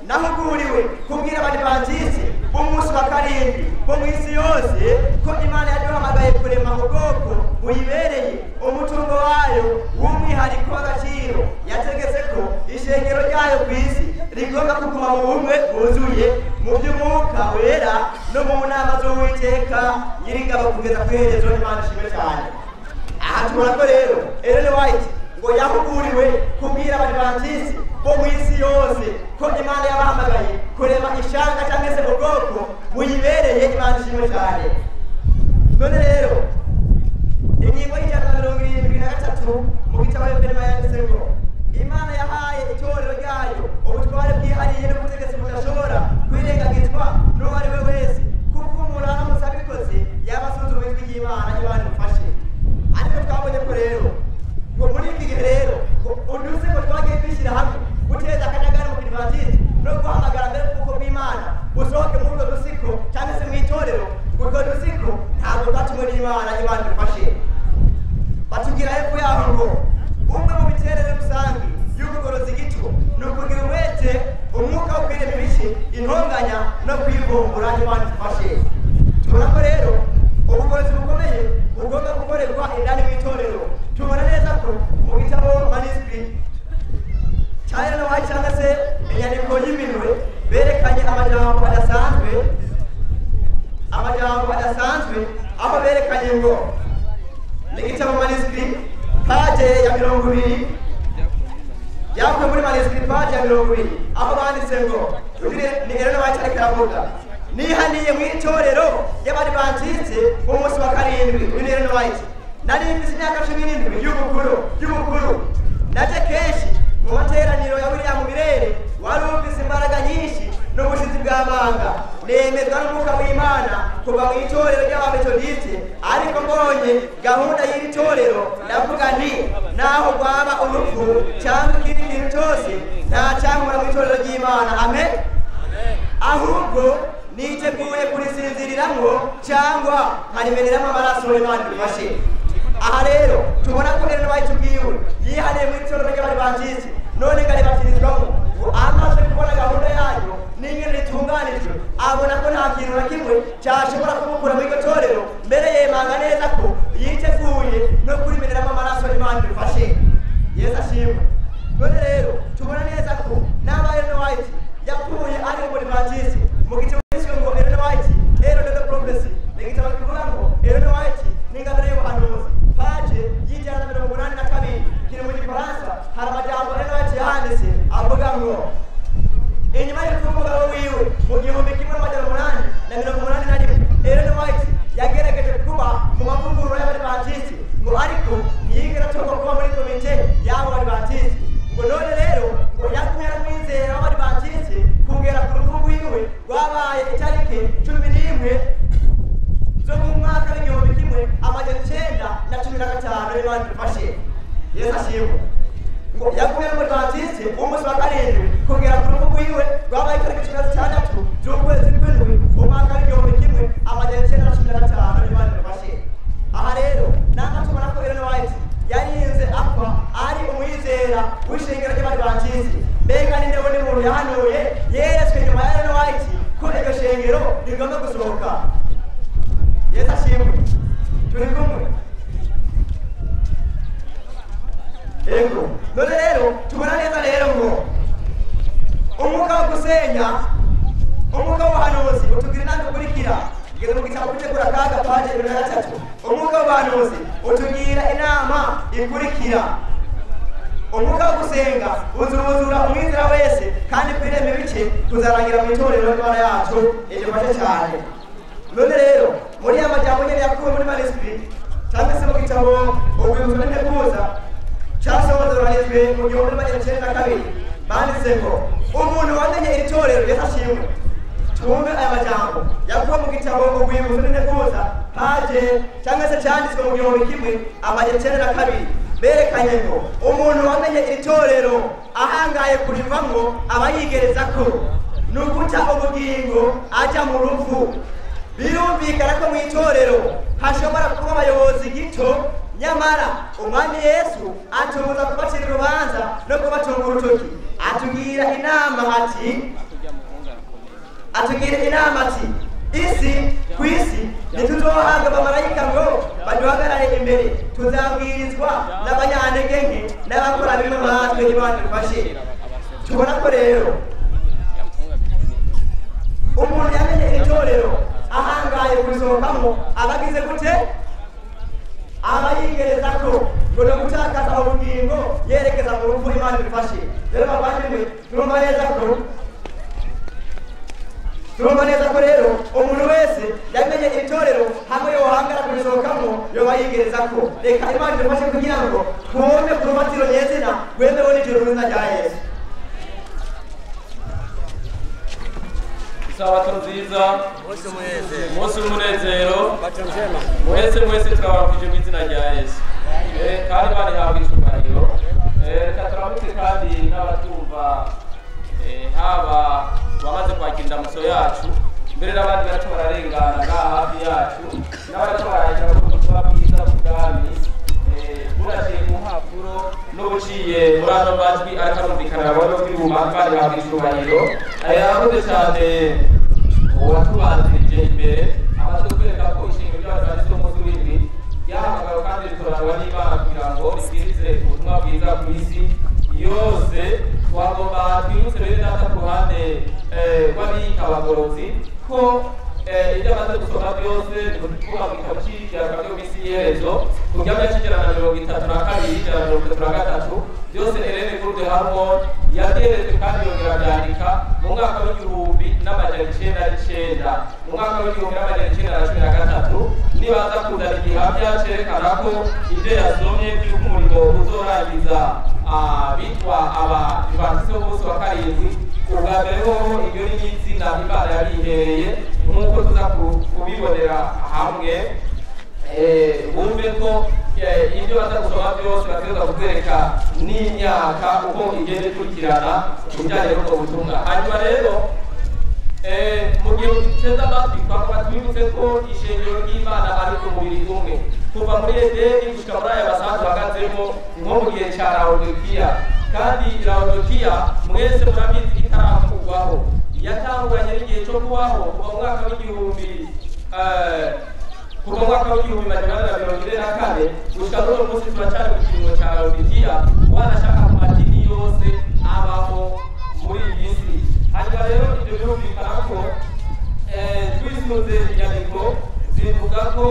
"Nahuguriwe kubwira Abadivantiste b'umunsi wa karindwi bo mu isi yose ko Imana yaduhamagaye kurema ubwoko buyibereye umutungo wayo w'umwihariko w'agaciro. Yategetse ko ishengero ryayo ku isi rigomba kuguma mu bumwe bwuzuye mu by'umwuka wera no mu nama z'Uwiteka Nyiringabo kugeza ku iherezo." Imana ishimwe cyane. Aha tubona ko rero Ellen White ngo yahuguriwe kubwira Abadivantiste bo mu isi yose ko Imana yabahamagaye kurema ishanga cyangwa se ubwoko buyibereye. Imana ishimwe cyane. None rero ingingo y'173 mu gitabo Revenema yanditse ngo: "Imana yahaye itorero ryayo ubutware bwihariye n'ubutegetsi budashobora kwirengagizwa n'uwo ari we wese, kuko umuntu aramutse abikoze yaba asuzuma ijwi ry'Imana." Imana imufashe. Ariko twabonye ko rero ngo muri iki gihe rero ngo udutsiko twagiye twishyira hamwe guteza akajagari mu kidivantiste no guhamagara mbere ubwoko bw'Imana busohoke muri utwo dusiko cyangwa se mu itorero, ngo utwo dusiko ntabwo twatumwe n'Imana. Imana idufashe. Batubwira hepfo yaho ngo umwe mu miterere rusange y'ubugorozi gito ni ukugira umwete, umwuka wo kwirema ibice, intonganya no kwivumbura. Imana idufashe. Tubona ko rero ubugorozi bukomeye bugomba gukorerwa indani mu itorero. Tubona neza ko mu gitabo manuscript cya Ellen White cyangwa se inyandiko y'iminwe berekanye amajambo adasanzwe, amajambo adasanzwe, aho berekanye ngo ni igitabo manuscript page ya 20, byakuwe muri manuscript page ya 20, aho banditse ngo ni Ellen White ariko aravuga: "Nihaniye mu itorero y'Abadivantiste b'umunsi wa karindwi." Uyu ni Ellen White. "Nari mfise imyaka 17 y'ubukuru. Naje kenshi mu materaniro ya William Mirere wari ufise imbaraga nyinshi n'ubushizi bw'amanga. Nemezwa n'umwuka w'Imana kuva mu itorero ry'Abametodiste, ariko mbonye gahunda y'iri torero ndavuga nti naho rwaba urupfu cyangwa ikindi kintu cyose nta cyankura mu itorero ry'Imana. Amen. Ahubwo niteguye kurisinziriramwo cyangwa nkarimeneramo amaraso." Imana idufashe. Aha rero tubona ko Ellen White ubwiwe yihariye mu itorero ry'Abadivantiste, none ngo aribatirizwamo. Ngo amaze kubona gahunda yayo n'ingene ritunganijwe, abona ko nta kintu na kimwe cyashobora kumukura muri iryo torero, mbere yemanga neza ko yiteguye no kurimeneramo amaraso. Imana idufashe. Yesu ashimwe. None rero tubona neza ko n'aba Ellen White yapfuye ari umudivantiste. Mu gitabo cyiswe ngo Ellen White Ellen the Prophecy, ni igitabo kivuga ngo Ellen White n'ingabire y'ubuhanuzi, page y'182, kiri mu Gifaransa. Hari amajambo Ellen White yanditse avuga ngo inyuma y'urupfu rw'umugabo wiwe mu 1881, Ellen White yagerageje kuba mu mavugurura y'Abadivantisiti, ngo ariko ntiyigera atorwa kuba muri komite y'abo Badivantisiti. Ngo none rero ngo yakumye aramwizera w'Abadivantisiti kugera ku rupfu rwiwe. 15 Imana idufashe. Yesu ashimwe. Ngo yaguye mu Adventiste umunsi wa 7 kugera ku rupfu rwiwe rwabaye itariki 16 z'ukwezi kw'indwi umwaka w'1915 Imana idufashe. Aha rero nanga tubona ko Ellen White yarinze apfa ari umwizera w'ishengero ry'Abadventiste. Mbega ni nde muntu yahanuye yeretswe nyuma ya Ellen White ko iryo shengero rigomba gusohoka? Yesu ashimwe. Turi kumwe. Ego. None rero tubona neza rero ngo umwuka wo gusenya, umwuka w'ubuhanuzi utugira inama ikurikira. Igeze mu gitabo gutegura akaga paje 23. Umwuka w'ubuhanuzi utugira inama ikurikira. Umwuka wo gusenga uzuruzura umwizera wese, kandi kwirema ibice tuzarangira mu itorero ry'Imana yacu idufashe cyane. None rero muri ya majambo nyene yakuwe muri manuscript cyangwa se mu gitabo Urwibutso n'Integuza cyasohoranijwe mu 1992, banditse ngo umuntu wamenye iri torero. Yesu ashimwe. Twumve aya majambo yakuwe mu gitabo Urwibutso n'Integuza paje cyangwa se cyanditswe mu 1992, berekanye ngo umuntu wamenye iri torero ahangaye kurivamwo aba yigereza ko ni uguca ubugingo ajya mu rupfu. Birumvikana ko mu itorero hashobora kuba abayobozi gito, nyamara umwami Yesu atubuza kubacira urubanza no kubatunga urutoki. Atugira inama ati isi ku isi ntituzohabwa abamarayika ngo baduhagarare imbere, tuzabwirizwa n'abanyantege nke n'abakora bimwe natwe. Imana idufashe. Tubona ko rero umuntu yamenye iri torero ahangaye kurisohokamo abagize gute? Aba yigereza ko ngo no gutakaza ubugingo yerekeza mu rupfu. Imana idufashe. Rero bavandimwe, turumva neza ko rero umuntu wese yamenye iri torero hamwe yohangara kurisohokamo yoba yigereza ko. Reka Imana idufashe kugira ngo twumve ku rufatiro nyezina rwemewe n'ijuru mu izina rya Yesu. Isabato nziza, umunsi w'umunezero, mwese mwese turabakije mu izina rya Yesu. Kandi Imana ihabwa icyubahiro. Reka turamutse kandi n'abatumva, haba bamaze kwakira indamutso yacu, mbere n'abandi bariko bararengana ngaha hafi yacu, n'abariko baragira ubutumwa bwiza bw'ubwami, buraciye mu mpapuro n'ubuciye muri ano majwi ariko arumvikana mu bw'ibuma. Imana ihabwa icyubahiro. Yakoze cyane uwatubanzirije imbere, amaze kutwereka ko ishingiro ry'Abadventiste b'umunsi w'indwi ryahamagawe kandi ritoranywa n'Imana kugira ngo ribwirize ubutumwa bwiza ku isi yose. Twagomba twibutse bene data ku ruhande rw'abiyita abagororotsi ko ibyo amaze gusoma byose ni ukuvuga mu gitabo cy'ibyaha byo mu isi y'iherezo ku gihamya cy'132 133 byose Ellen Gould Harmon yabyeretswe kandi yongera abyandika mu mwaka w'1909. Mu mwaka w'1913 nibaza kuzana igihamya cyerekana ko ibyo yasomye by'uko umurimo uzorangiza bitwa Abadivantisite b'umunsi wa 7. Ubwa mbere hoho iryo ni izina Imana yabihereye, nk'uko tuza kubibonera hamwe. Bumve ko ibyo baza gusoma byose bategerezwa kutwereka n'imyaka uko igenda ikurikirana ku bijyanye n'ubwo butumwa. Hanyuma rero mu gihe duteze amatwi twakaba twibutse ko ishengero ry'Imana ari umubiri umwe kuva muri Edeni gushika muri aya masaha duhagazemo, nko mu gihe cya Laodikiya. Kandi Laodikiya mwese murabizi itarakurwaho, yatanguranye n'igihe cyo kubaho kuva mu mwaka w'igihumbi kuva mu mwaka w'1444 gushika n'uno munsi turacyari mu kiringo cya Laodikiya, wanashaka mu madini yose abaho muri iyi si. Hanyuma rero ibyo birumvikana ko twisunze inyandiko zivuga ko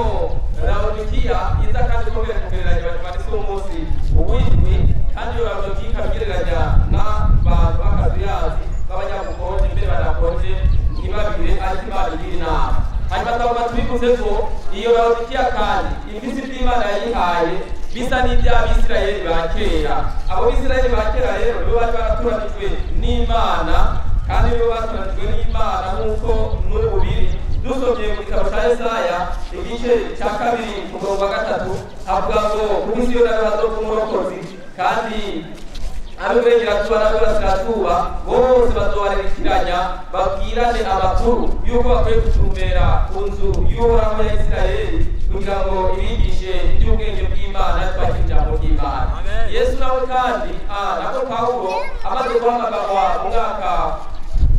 Laodikiya iza kandi ikomeye kugereranya Abadiventiste b'umunsi w'indwi, kandi iyo Laodikiya ikabigereranya n'abantu b'akazuyazi b'abanyabukonje, mbere badakonje ntibabire, ariko Imana igira inama. Hanyuma twagomba tubibutse ko iyo Laodikiya kandi ifise ibyo Imana yayihaye bisa n'iby'Abisirayeli ba kera. Abo Bisirayeli ba kera rero nibo bari baratoranijwe n'Imana, kandi nibo batoranijwe n'Imana nk'uko n'ubu biri. Dusomye mu gitabo cya Yesaya igice cya 2 umurongo wa 3 havuga ngo ku isi yose hazopfa umurokozi, kandi ab'iburengerazuba n'ab'iburasirazuba bose bazobarikiranya babwirane amakuru y'uko bakwiye gutumbera ku nzu y'Uhoraho ya Isirayeli kugira ngo ibigishe iby'ubwenge bw'Imana, twakira ijambo ry'Imana. Yesu nawe kandi nako Pawulo amaze guhamagarwa mu mwaka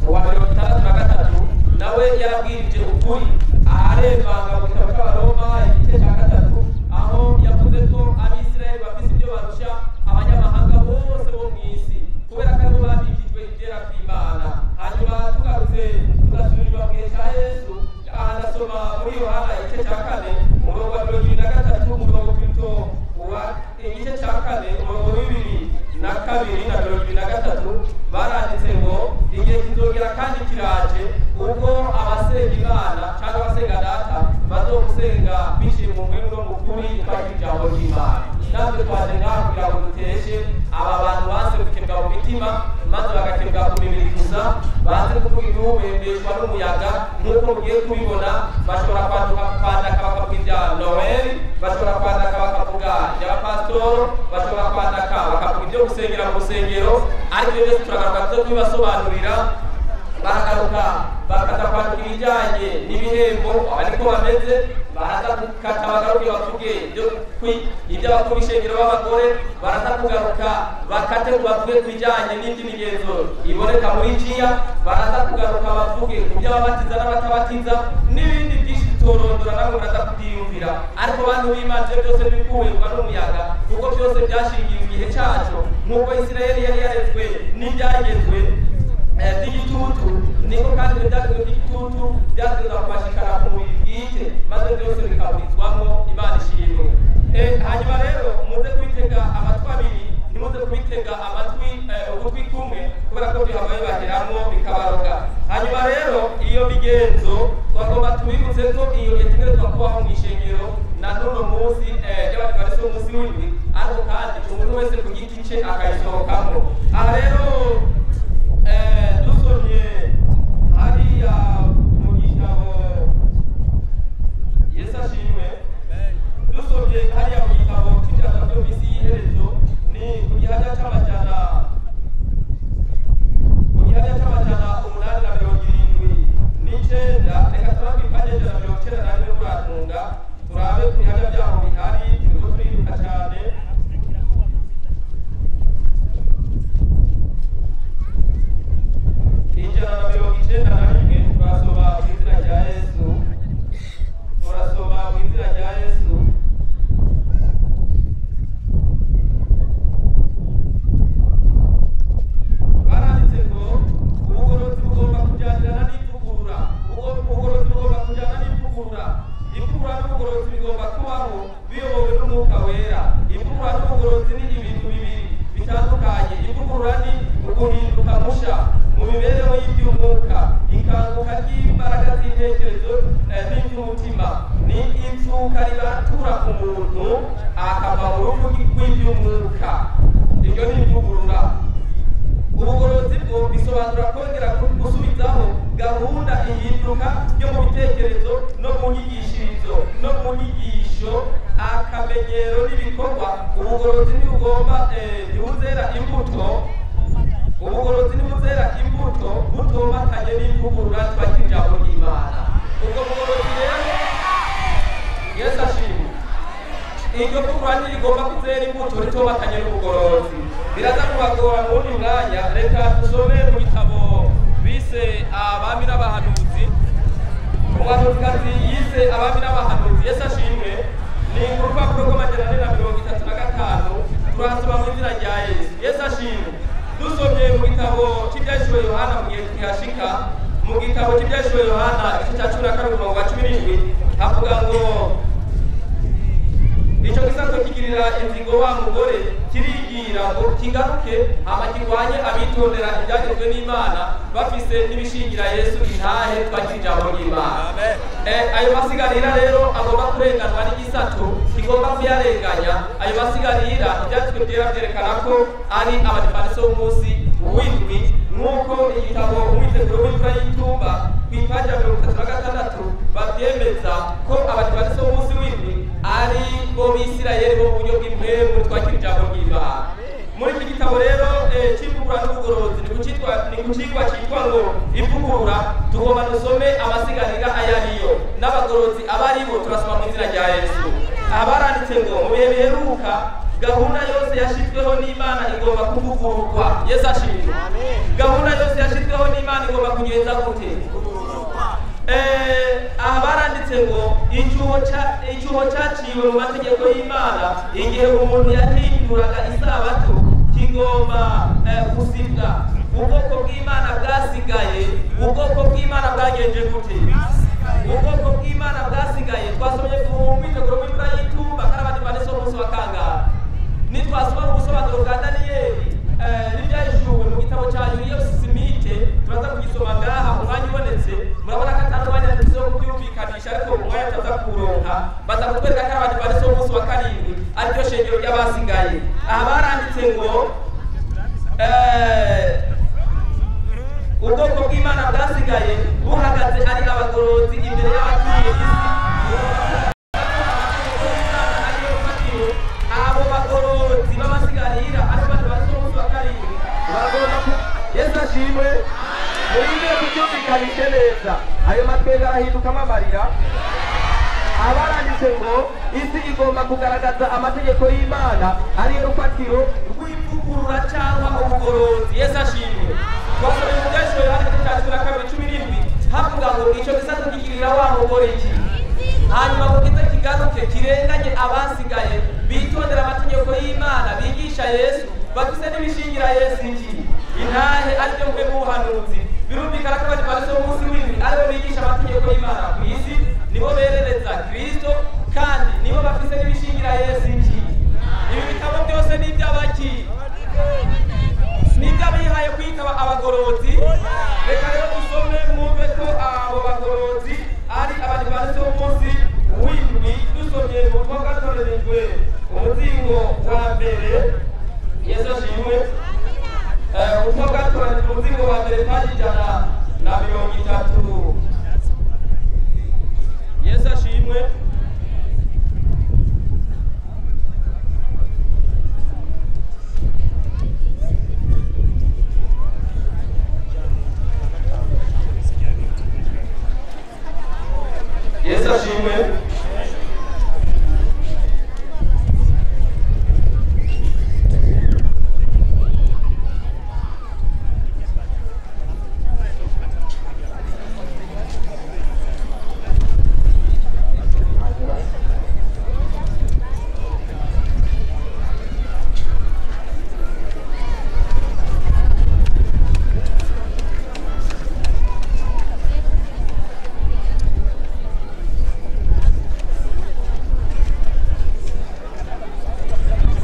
wa 63 nawe yarabwirije ukuri, aremanga mu gitabo cy'Abaroma igice cya 3 aho yavuze ko Abisirayeli bafise ibyo barusha abanyamahanga bose bo mu isi, kubera ko aribo babikijwe ibyera kw'Imana. Hanyuma tugarutse tugasubirwa mu gihe cya Yesu, aha ndasoma muri Yohana igice cya 4 umurongo wa 23 umurongo kwito wa igice cya 4 umurongo wa 22 na 23 baranditse ngo igihe kizogera kandi kiraje ubwo abasenga Imana cyangwa abasenga Data bazogusenga biciye mu mpwemu no mu kuri, twakira ijambo ry'Imana. Natwe twaje ngaha kugira ngo duteshe aba bantu banse gukebwa mu mitima maze bagakebwa ku mibiri gusa, banze kuvuga iby'ubuhembeshwa n'umuyaga. Nk'uko mugiye kubibona, bashobora kwandika bakavuga ibya Noel, bashobora kwandika bakavuga iby'abapasitoro, bashobora kwandika bakavuga ibyo gusengera mu rusengero, ariko ibyo byose turagaruka tuze kubibasobanurira. Baragaruka bakaza kwandika ibijyanye n'ibihembo ariko bameze, baraza gukata bagaruke bavuge iby'abakuru b'ishengero b'abagore, baraza kugaruka bakate bavuge ku bijyanye n'iby'imigenzo iboneka muri jiya, baraza kugaruka bavuge ku by'ababatiza n'abatabatiza n'ibindi byinshi tutorondora, nabo baraza kubyiyumvira. Ariko bantu b'Imana, ibyo byose ntibikuberwa n'umuyaga, kuko byose byashingiwe igihe cyacu. Nk'uko Isirayeli yari yarezwe n'ibyagezwe by'igitutu, niko kandi ibyo byagezwe by'igitutu byategerezwa kubashikana ku mubiri bwite, maze byose bikaburizwamo. Imana ishimwe. Hanyuma rero muze kubitega amatwi abiri, ntimuze kubitega amatwi ugutwi kumwe, kubera ko bihava bibaheramwo bikabaroga. Hanyuma rero iyo migenzo twagomba tubibutse ko iyo yategerezwa kubaho mu ishengero na n'uno munsi ry'Abadivantisiti b'umunsi w'indwi, ariko kandi umuntu wese ku giti cye akayisohokamo. Aha rero dusomye hariya mu gitabo Yesu ashimwe, dusomye hariya mu gitabo cy'ibyaha byo mu isi y'iherezo, ni ku gihamya cy'amajana 879. Reka turabe ipaji 191 muratunga, turabe ku bihamya byaho bihari, turiko turiruka cyane. babyemeza ko abadivantisite b'umunsi w'indwi ari bo Bisirayeli bo mu buryo bw'impwemu. Twakira ijambo ry'Imana muri iki gitabo rero cy'ivugurura n'ubugorozi, ni ku cigwa cyitwa ngo ivugurura. Tugomba dusome amasiganira ayo ariyo n'abagorozi aba aribo. Turasoma mu izina rya Yesu. Abaranditse ngo mu bihe biheruka gahunda yose yashyizweho n'Imana igomba kuvugururwa. Yesu ashimwe. Gahunda yose yashyizweho n'Imana igomba kugenza gute? Aha baranditse ngo icyuho cyaciwe mu mategeko y'Imana igihe umuntu yahinduraga isabato kigomba gusibwa. Ubwoko bw'Imana bwasigaye, ubwoko bw'Imana bwagenje gute? Ubwoko bw'Imana bwasigaye twasomye ku mwiteguro w'imvura y'itumba kandi abadivantisite b'umunsi wa kangahe. Nitwasoma mu busobanuro bwa Daniyeli n'ibyahishuwe mu gitabo cya Yuriyo Smith, turaza kugisoma ngaha umwanya ubonetse. Murabona ko atari umwanya ndetse wo kubyumvikanisha, ariko umwanya tutaza kuwuronka. Baza kutwereka ko abadivantisite b'umunsi wa karindwi ariryo shengero ry'abasigaye. Aha baranditse ngo ubwoko bw'Imana bwasigaye buhagaze ari abagorozi imbere y'abatuye isi. Abo bagorozi b'amasigarira ari abadivantisite b'umunsi wa karindwi bagomba. Yesu ashimwe. Murinde kubyumvikanishe neza, ayo matwenge arahindukamo amarira. Abaranditse ngo isi igomba kugaragaza amategeko y'Imana ariyo rufatiro rw'ivugurura cyangwa ubugorozi. Yesu ashimwe. Twasomye mu Byahishuriwe Yohana igice cya 12:17, havuga ngo icyo gisata kigirira wa mugore iki, hanyuma ngo kize kigaruke kirenganye abasigaye bitondera amategeko y'Imana, bigisha Yesu, bafise n'ibishingira Yesu iki intahe, aribyo mwe b'ubuhanuzi. Birumvikana ko abadivantisite b'umunsi w'indwi aribo bigisha amategeko y'Imana ku isi, nibo berereza Kristo, kandi nibo bafise n'ibishingira Yesu iki. Ibi bitabo byose ni iby'abaki? Ni iby'abihaye kwitaba abagorozi. Reka rero dusome mwumve ko abo bagorozi ari abadivantisite b'umunsi w'indwi. Dusomye mu butumwa bwatoranijwe umuzingo wa mbere. Yesu ashimwe. Ubutumwa bwatoranijwe umuzingo wa mbere, paji 130. Yesu ashimwe. Yesu ashimwe.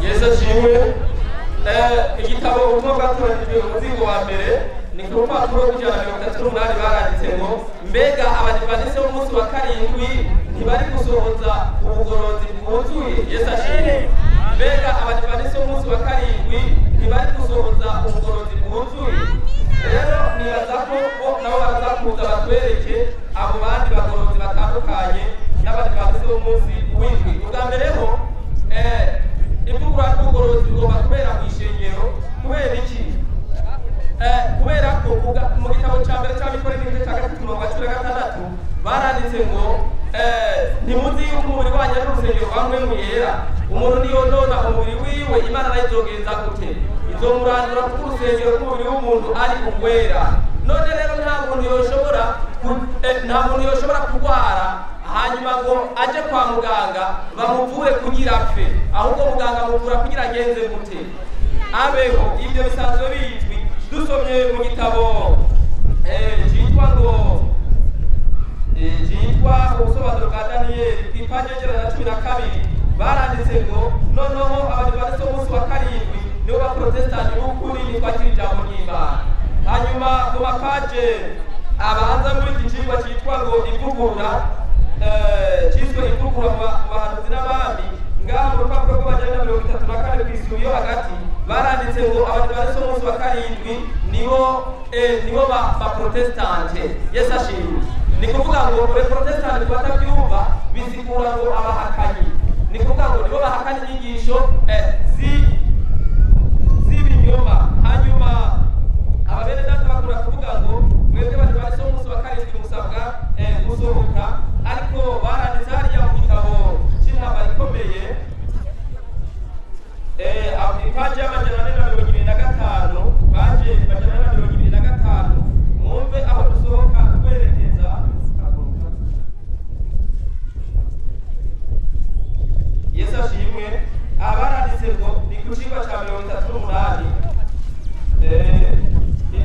Yesu ashimwe. Igitabo ubutumwa bwatoranijwe umuzingo wa mbere, ni ku rupapuro rw'138, baranditse ngo mbega abadivantisite b'umunsi wa karindwi ntibari gusohoza ubugorozi bwuzuye? Yesu ashimwe. Mbega abadivantisite b'umunsi wa karindwi ntibari gusohoza ubugorozi bwuzuye? Rero nibaza ko bo nabo baraza kuza batwereke abo bandi bagorozi batandukanye n'abadivantisite b'umunsi w'indwi. Ubwa mbere ho ivugurura ry'ubugorozi bugomba kubera mu ishengero. Kubera iki? Kubera ko mu gitabo cya mbere cy'Abikorintho igice cya 3 umurongo wa 16 baranditse ngo ntimuzi yuko umubiri wanyu ari urusengero rwa Mpwemu Yera? Umuntu niyonona umubiri wiwe, Imana nayo izogenza gute? Izomurandura, kuko urusengero rw'umubiri w'umuntu ari ugwera. None rero nta muntu yoshobora nta muntu yoshobora kurwara hanyuma ngo aje kwa muganga bamuvure kugira apfe, ahubwo muganga amuvura kugira agenze gute? Abeho. Ibyo bisanzwe bizwi. Dusomye mu gitabo cyitwa ngo cyitwa ubusobanuro bwa Daniyeli ku ipaji 112, baranditse ngo noneho abadivantisite b'umunsi wa karindwi nibo baprotesitanti b'ukuri. Nitwakira ijambo ry'Imana. Hanyuma mu mapaje abanza muri iki cigwa cyitwa ngo ivugurura, cyiswe ivugurura mu bahanuzi n'abami, ngaha mu rupapuro rw'134 ku isuku yo hagati, baranditse ngo abadivantisite b'umunsi wa karindwi nibo nibo baprotestante. Yesu ashimwe. Ni kuvuga ngo les protestants batabyumva, bisigura ngo abahakanyi, ni kuvuga ngo nibo bahakana inyigisho z'ibinyoma. Hanyuma ababene data bakunda kuvuga ngo mwebwe Abadivantisite b'umunsi wa karindwi musabwa gusohoka, ariko baranditse hariya mu gitabo cy'intambara ikomeye, ipaji y'425, paje 425, mwumve aho dusohoka twerekeza. Yesu ashimwe. Abaranditse ngo ni ku cigwa ca 38, 34, 37.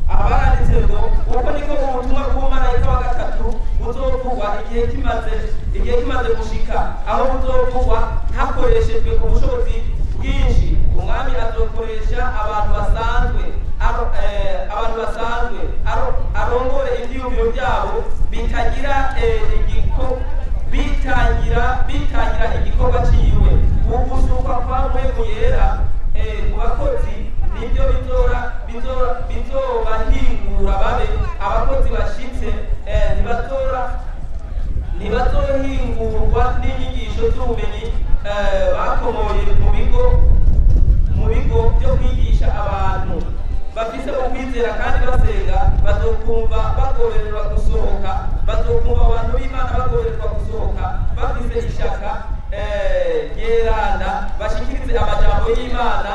Abaranditse ngo uko niko ubutumwa bw'umumarayika wa gatatu buzovugwa igihe kimaze gushika, aho buzovugwa hakoreshejwe ubushobozi bwinshi. Umwami azokoresha abantu basanzwe, arongore ivyiyumviro byabo bitagira bitangira igikorwa ciwe. Ugusukwa kwa Mpwemu Yera ku bakozi nibyo bizobahingura babe abakozi bashitse. Ntibazohingurwa n'inyigisho z'ubumenyi bakomoye mu bigo byo kwigisha abantu. Bafise ukwizera kandi basenga bazokumva bagobererwa gusohoka, bazokumva abantu b'Imana bagobererwa gusohoka bafise ishaka ryeranda, bashikirize amajambo y'Imana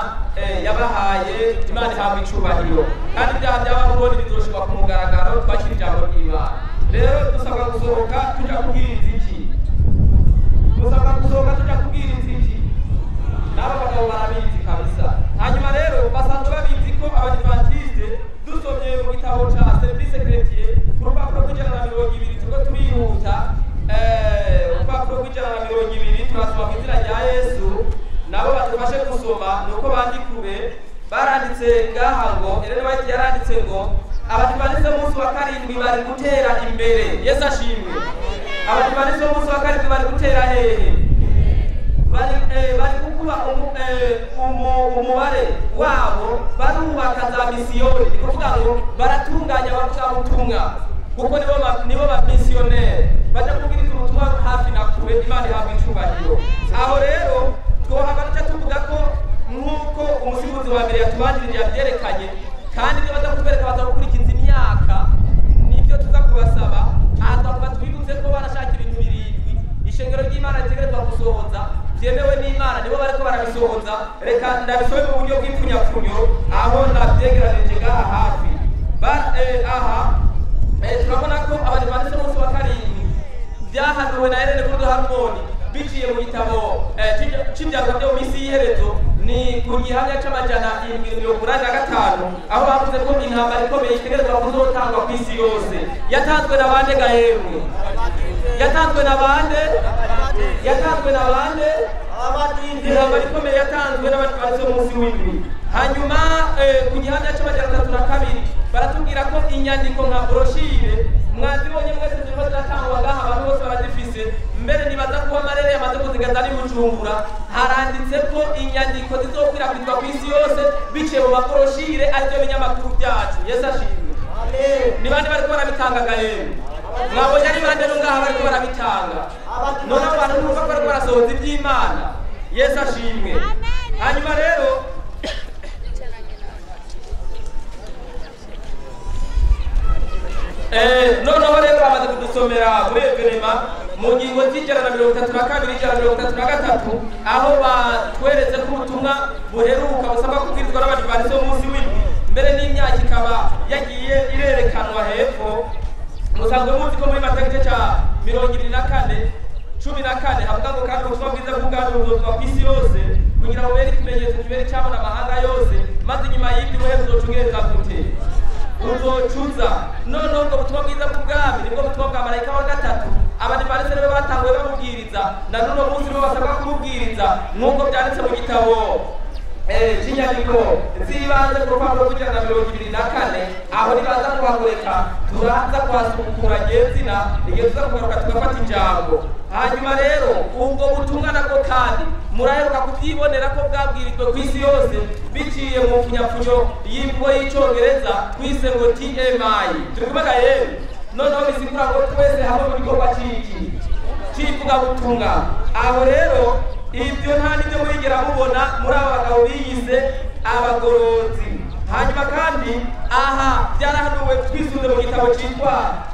yabahaye. Imana ihabwa icubahiro. Kandi ibyaha by'Ababuloni bizoshirwa ku mugaragaro twakira ijambo ry'Imana. Rero dusabwa gusohoka tuja kubwiriza iki? Dusabwa gusohoka tuja kubwiriza iki? N'abo bagabo barabizi kabisa. Hanyuma rero basanzwe babizi ko Abadivantisite, dusomye mu gitabo ca Service Chrétien ku rupapuro rw'120, turiko turihuta, urupapuro rw'120, turasoma mu izina rya Yesu, nabo badufashe gusoma nuko bandikure. Baranditse ngaha ngo Ellen White yaranditse ngo Abadivantisite b'umunsi wa karindwi bari gutera imbere. Yesu ashimwe. Abadivantisite b'umunsi wa karindwi bari gutera hehe? Bari kukuba umubare wabo, barubaka za misiyoni, ni kuvuga ngo baratunganya abavugabutumwa, kuko nibo ba misiyoneri baja kubwiriza ubutumwa hafi na kure. Imana ihabwa icubahiro. Aho rero twohava duca tuvuga ko nk'uko umusifuzi wa mbere yatubanjirije yavyerekanye, kandi ibyo baza kutwereka baza gukurikiza imyaka, nibyo tuza kubasaba. Aha twavuga twibutse ko barashaka ibintu birindwi ishengero ry'Imana ritegerezwa gusohoza byemewe n'Imana, nibo bariko barabisohoza. Reka ndabisome mu buryo bw'ipfunyapfunyo aho navyegeranije ngaha hafi. Aha turabona ko Abadivantisite b'umunsi wa karindwi byahanuwe na Ellen Gordon Harmon biciye mu gitabo c'ivyago byo mu misi y'iherezo, ni ku gihamya c'785, aho bavuze ko intambara ikomeye itegerezwa kuzotangwa ku isi yose. Yatanzwe na bande gahemwe? Yatanzwe na bande? Yatanzwe na bande? Intambara ikomeye yatanzwe n'Abadivantisite b'umunsi w'indwi. Hanyuma ku gihamya c'302 baratubwira ko inyandiko nka brochure mwazibonye mwese, zirimo ziratangwa ngaha, abantu bose barazifise, mbere nibaza kuba amarere yamaze kuzigeza ari Bujumbura. Haranditse ko inyandiko zizokwirakwizwa ku isi yose biciye mu mabrochure, aribyo binyamakuru byacu. Yesu ashimwe. Ni bande bariko barabitanga gahembe? Mwabonye ari bande no ngaha bariko barabitanga? None abo bantu numva ko bariko barasohoza iby'Imana. Yesu ashimwe. Hanyuma rero noneho rero bamaze kudusomera muri événements mu ngingo z'132, 133, aho batweretse ko ubutumwa buheruka busabwa kubwirizwa n'Abadivantisite b'umunsi w'indwi, mbere n'imyaka ikaba yagiye irerekanwa hepfo. Musanzwe muzi ko muri Matayo igice ca 24:14 havuga ngo kandi ubutumwa bwiza bw'ubwami buzozwa ku isi yose kugira ngo bubere ikimenyetso kibere cyabona amahanga yose, maze inyuma y'ibyo umuhezo uzoca ugenza gute? Uzocuza. Noneho ubwo butumwa bwiza bw'ubwami nibwo butumwa bwa marayika wa gatatu. Abadivantisite nibo batanguye bamubwiriza, na n'uno munsi nibo basabwa kumubwiriza, nk'uko byanditse mu gitabo cy'inyandiko z'ibanze ku rupapuro rw'ijana na 24, aho nibaza kuhagureka turaza kuhasukura nyezina igihe tuza kugaruka tugafata ijambo. Hanyuma rero ubwo butumwa nabwo kandi muraheruka kubyibonera ko bwabwirijwe ku isi yose biciye mu mfunyapfunyo y'imvugo y'icyongereza kwise ngo TMI. Turi kumwe yewe? Noneho bisigura ngo twese hamwe mu gikorwa cy'iki cy'ivugabutumwa. Aho rero ibyo nta n'ibyo murigera mubona muri aba bagabo biyise abagorozi. Hanyuma kandi aha byarahanuwe twisunze mu gitabo cyitwa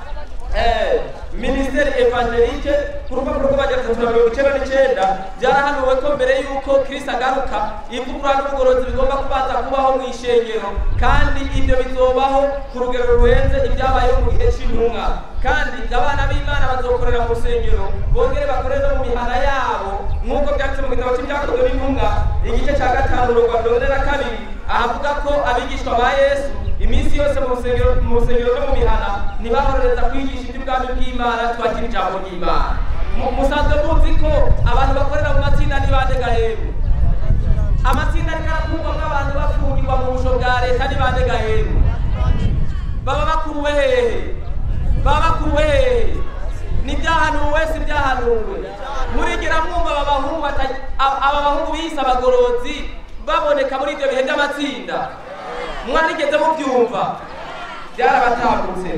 Ministère Évangélique ku rupapuro rw'amajana 399, byarahanuwe ko mbere y'uko Kristo agaruka ivugurura n'ubugorozi bigomba kubanza kubaho mu ishengero, kandi ibyo bizobaho ku rugero rurenze ibyabayeho mu gihe cy'intumwa. Kandi abana b'Imana bazokorera mu rusengero bongere bakorere no mu mihana yabo, nk'uko byanditse mu gitabo cy'Ibyakozwe n'Intumwa igice cya 5 umurongo wa 42, ahavuga ko abigishwa ba Yesu iminsi yose mu rusengero no mu mihana ntibahorereza kwigisha iby'ubwami bw'Imana, twakira ijambo ry'Imana. Musanzwe muzi ko abantu bakorera mu matsinda ni bande gahemu? Amatsinda ariko arakurwamo abantu bafungirwa mu busho bwa leta ni bande gahemu? Baba bakuwe hehe? Baba bakuwe hehe? Nibyahanuwe si byahanuwe? Murigera mwumva aba bahungu biyise abagorozi baboneka muri ibyo bihe by'amatsinda? Mwarigeze mubyumva? Byarabatambutse.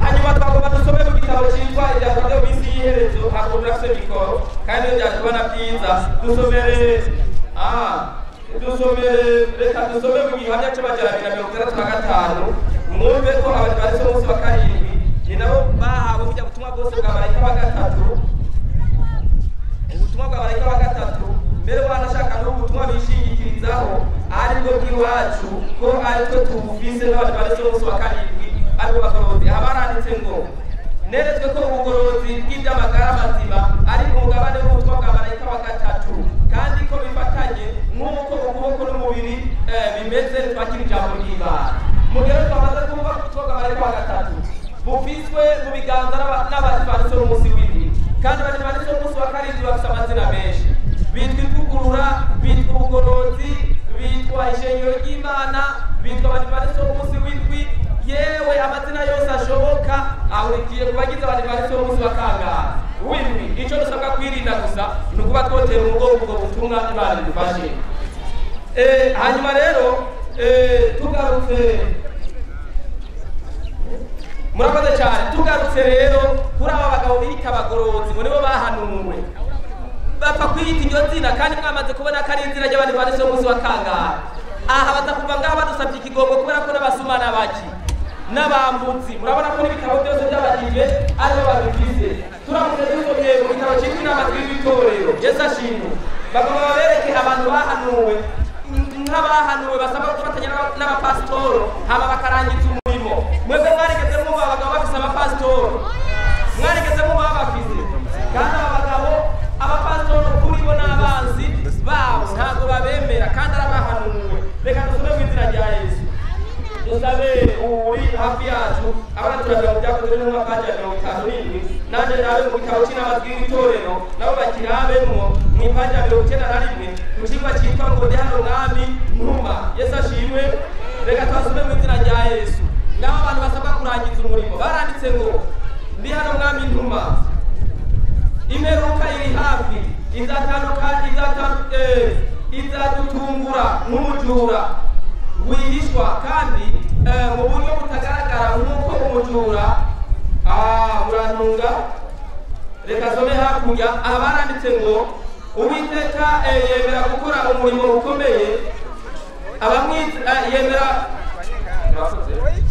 Hanyuma twagomba dusome mu gitabo cyitwa Ibyakozwe mu minsi y'iherezo, ntabwo turafise mikoro kandi iyo byatuba na byiza dusomere reka dusome mu gihamya cy'amajana 265, mwumve ko abadivantisiti b'umunsi wa karindwi ni nabo bahawe burya butumwa bwose bwa marayika wa gatatu, ubutumwa bwa marayika wa gatatu. Mbere wanashaka n'ubutumwa bishingikirizaho aribwo bw'iwacu ko aritwe tubufise n'abadivantisiti b'umunsi wa karindwi aribo bagorozi. Aha baranditse ngo neretswe ko ubugorozi bw'iby'amagara mazima ari umugabane w'ubutumwa bwa marayika wa gatatu, kandi ko bifatanye nk'uko ukuboko n'umubiri bimeze twakira ijambo ry'Imana. Mu gihe twamaze kumva ko ubutumwa bwa marayika wa gatatu bufiswe mu biganza n'abadivantisiti b'umunsi w'indwi, kandi abadivantisiti b'umunsi wa karindwi bafise amazina menshi, bitwa ivugurura, bitwa ubugorozi, bitwa ishengero ry'Imana, bitwa abadivantisiti b'umunsi w'indwi. Yewe amazina yose ashoboka ahurikiye ku bagize abadivantisiti b'umunsi wa kangahe? W'indwi. Icyo dusabwa kwirinda gusa ni ukuba twotera umugongo ubwo butumwa Imana idufashe. Hanyuma rero tugarutse, murakoze cyane, tugarutse rero kuri aba bagabo bita abagorozi ngo nibo bahanuwe, bapfa kwiyita iryo zina kandi mwamaze kubona ko ari izina ry'abadivantisiti b'umunsi wa kangahe. Aha baza kuva ngaha badusabye ikigongo kubera ko n'abasuma n'abaki n'abambutsi, murabona ko n'ibitabo byose by'abadive aribo babifise. Turamutse dusomye mu gitabo cyitwa Inama z'Itorero, Yesu ashimwe, bagomba babereke abantu bahanuwe nk'abahanuwe basabwa gufatanya n'abapasitoro hama bakarangiza umurimo. Mwebwe mwarigeze mwumva abagabo bafise abapasitoro? Mwarigeze mwumva babafise? Kandi aba bagabo abapasitoro kuri bo n'abanzi babo ntabwo babemera kandi arabahanuwe. Reka dusome mu izina rya Yesu. Dusabe uri hafi yacu abana turaja mu Byakozwe n'Intumwa paji ya 57, nanjye nawe mu gitabo cy'Inama z'Itorero nabo bakirabemwo mu ipaji ya 91 mu cigwa cyitwa ngo ndi hano Mwami ntuma. Yesu ashimwe. Reka twasome mu izina rya Yesu. Ngaho abantu basabwa kurangiza umurimo baranditse ngo ndi hano Mwami ntuma, imperuka iri hafi, izadutungura nk'umujura wihishwa kandi mu buryo butagaragara nk'uko umujura. Murantunga, reka some hakurya. Aha baranditse ngo Uwiteka yemera gukora umurimo ukomeye yemera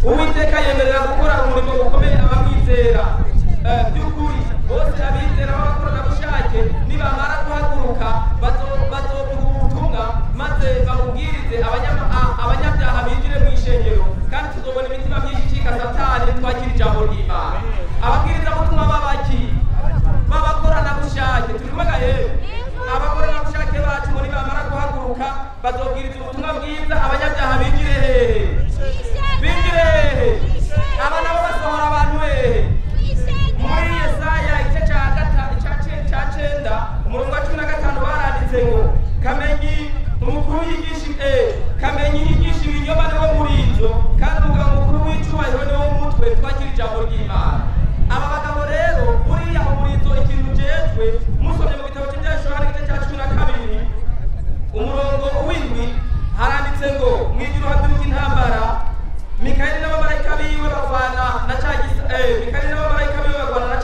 Uwiteka yemerera gukora umurimo ukomeye abamwizera by'ukuri. Bose abizera b'abakoranabushake nibamara guhaguruka bazovuga ubutumwa maze babubwirize abanyabyaha binjire mu ishengero, kandi tuzobona imitima myinshi icika Satani twakira ijambo ry'Imana. Ababwirizabutumwa b'abaki b'abakoranabushake, turi kumwe yewe? Abakoranabushake bacu ngo nibamara guhaguruka bazobwiriza ubutumwa bwiza abanyabyaha binjire hehe? Binjire hehe? Aba nabo basohora abantu hehe? Muri Yesaya igice cya na cya Mikayeli n'abamarayika biwe bagwana na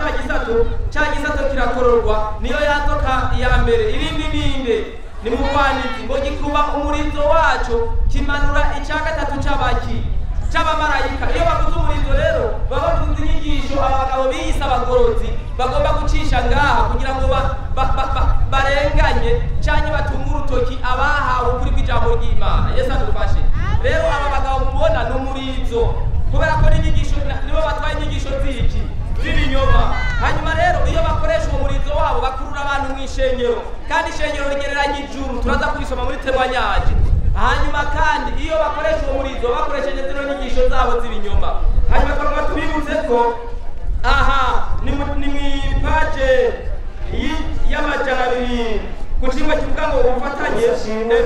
cya gisato kirakororwa, niyo yanzoka ya mbere. Irindi ninde? Ni mugwanizi, ngo gikuba umurizo wacu kimanura icya gatatu cy'abaki cy'abamarayika. Iyo bavuze umurizo rero baba bavuze inyigisho abagabo biyise abagororotsi bagomba gucisha ngaha kugira ngo barenganye cyangwa batunge urutoki abahawe ukuri kw'ijambo ry'Imana. Yesu adufashe. Rero aba bagabo mubona ni umurizo, kubera ko n'inyigisho nibo batwaye inyigisho z'iki z'ibinyoma. Hanyuma rero iyo bakoresha uwo murizo wabo bakurura abantu mu ishengero, kandi ishengero rigereranya ijuru, turaza kubisoma muri temanyaje. Hanyuma kandi iyo bakoresha uwo murizo bakoresheje zino nyigisho zabo z'ibinyoma. Hanyuma twagomba tubibutse ko aha ni mu ipaje y'amajana 2 ku kigo kivuga ngo ubufatanye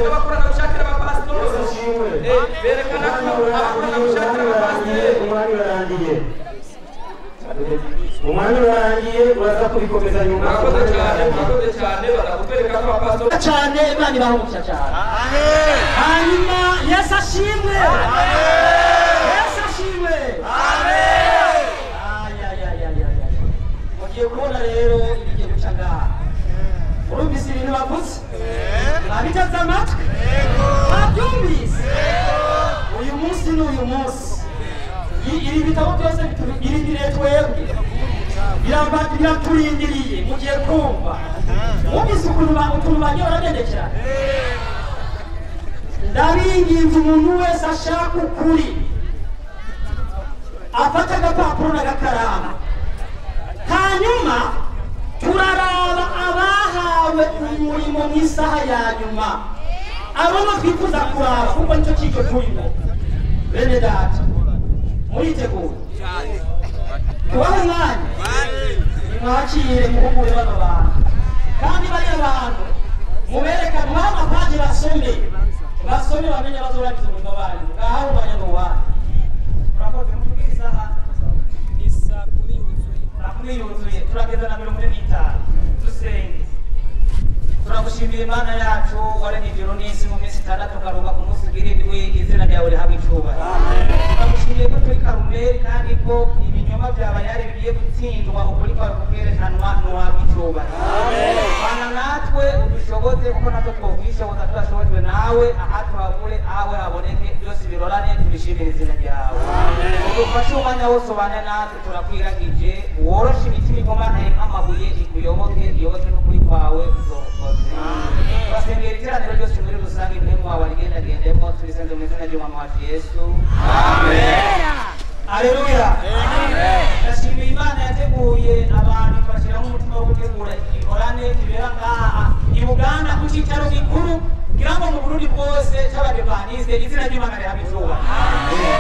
bw'abakoranabushake n'abapasitori, berekana ko abakoranabushake n'abapasitori. Umwanya urarangiye, umwanya urarangiye, uraza kubikomeza nyuma. Murakoze cyane, murakoze cyane, baza kutwereka ko abapasitori cyane. Imana ibahe umugisha cyane. Hanyuma Yesu ashimwe, Yesu ashimwe. Mugiye kubona rero ibigiye guca ngaha. Urumvise ibintu bavuze, mwabiteze amatwi, mwabyumvise. Uyu munsi ni uyu munsi, ibi bitabo byose birindiriye twebwe, biraturindiriye. Mugiye kumva, mwumvise ukuntu utuntu bagiye baragendekerana. Ndabinginze, umuntu wese ashaka ukuri afate agapapuro n'agakaramu, hanyuma turaraba abahawe umurimo mu isaha ya nyuma, abo twifuza kuraba, kuko nicyo cyico turimo. Bene data, muritegura tubahe umwanya, nimwakire muhugure bano bantu, kandi bariya bantu mubereka, mubahe amapaji basome, basome bamenye bazorangiza umurimo wanyu. Ngaho umwanya ni uwanyu. Murakoze. Mutubwire isaha. Ni saa 10 yuzuye. Saa 10 yuzuye, turageza na 45. Dusenge. Turagushimira Imana yacu waremye ijuru n'isi mu minsi 6, ukaruhuka ku munsi w'irindwi. Izina ryawe rihabwa icubahiro. Turagushimiye ko turi Karumeli, kandi ko ibinyoma bya Bayari bigiye gutsindwa, ukuri kwawe kukerekanwa. Ntuhabwa icubahiro. Bana natwe, udushoboze, kuko natwe twokwishoboza tudashobojwe nawe. Aha tuhabure, awe haboneke, byose birorane, tubishimire izina ryawe. Udufashe umwanya wose, ubane natwe, turakwiragije. Woroshe imitima ikomanaye nk'amabuye, ikuyoboke, iyoboke n'ukuri kwawe. Uzokoze. Turasengera iteraniro ryose muri rusange, impwemu wawe arigendagendemo. Turisenze mu izina ry'Umwami wacu Yesu, aleluya. Ndashimiye Imana yateguye abantu, ibashyiramo umutima wo gutegura igikorane kibera ngaha i Buganda ku cyicaro gikuru, ngira ngo mu Burundi bwose, cy'Abadivaniste. Izina ry'Imana rihabwa izuba.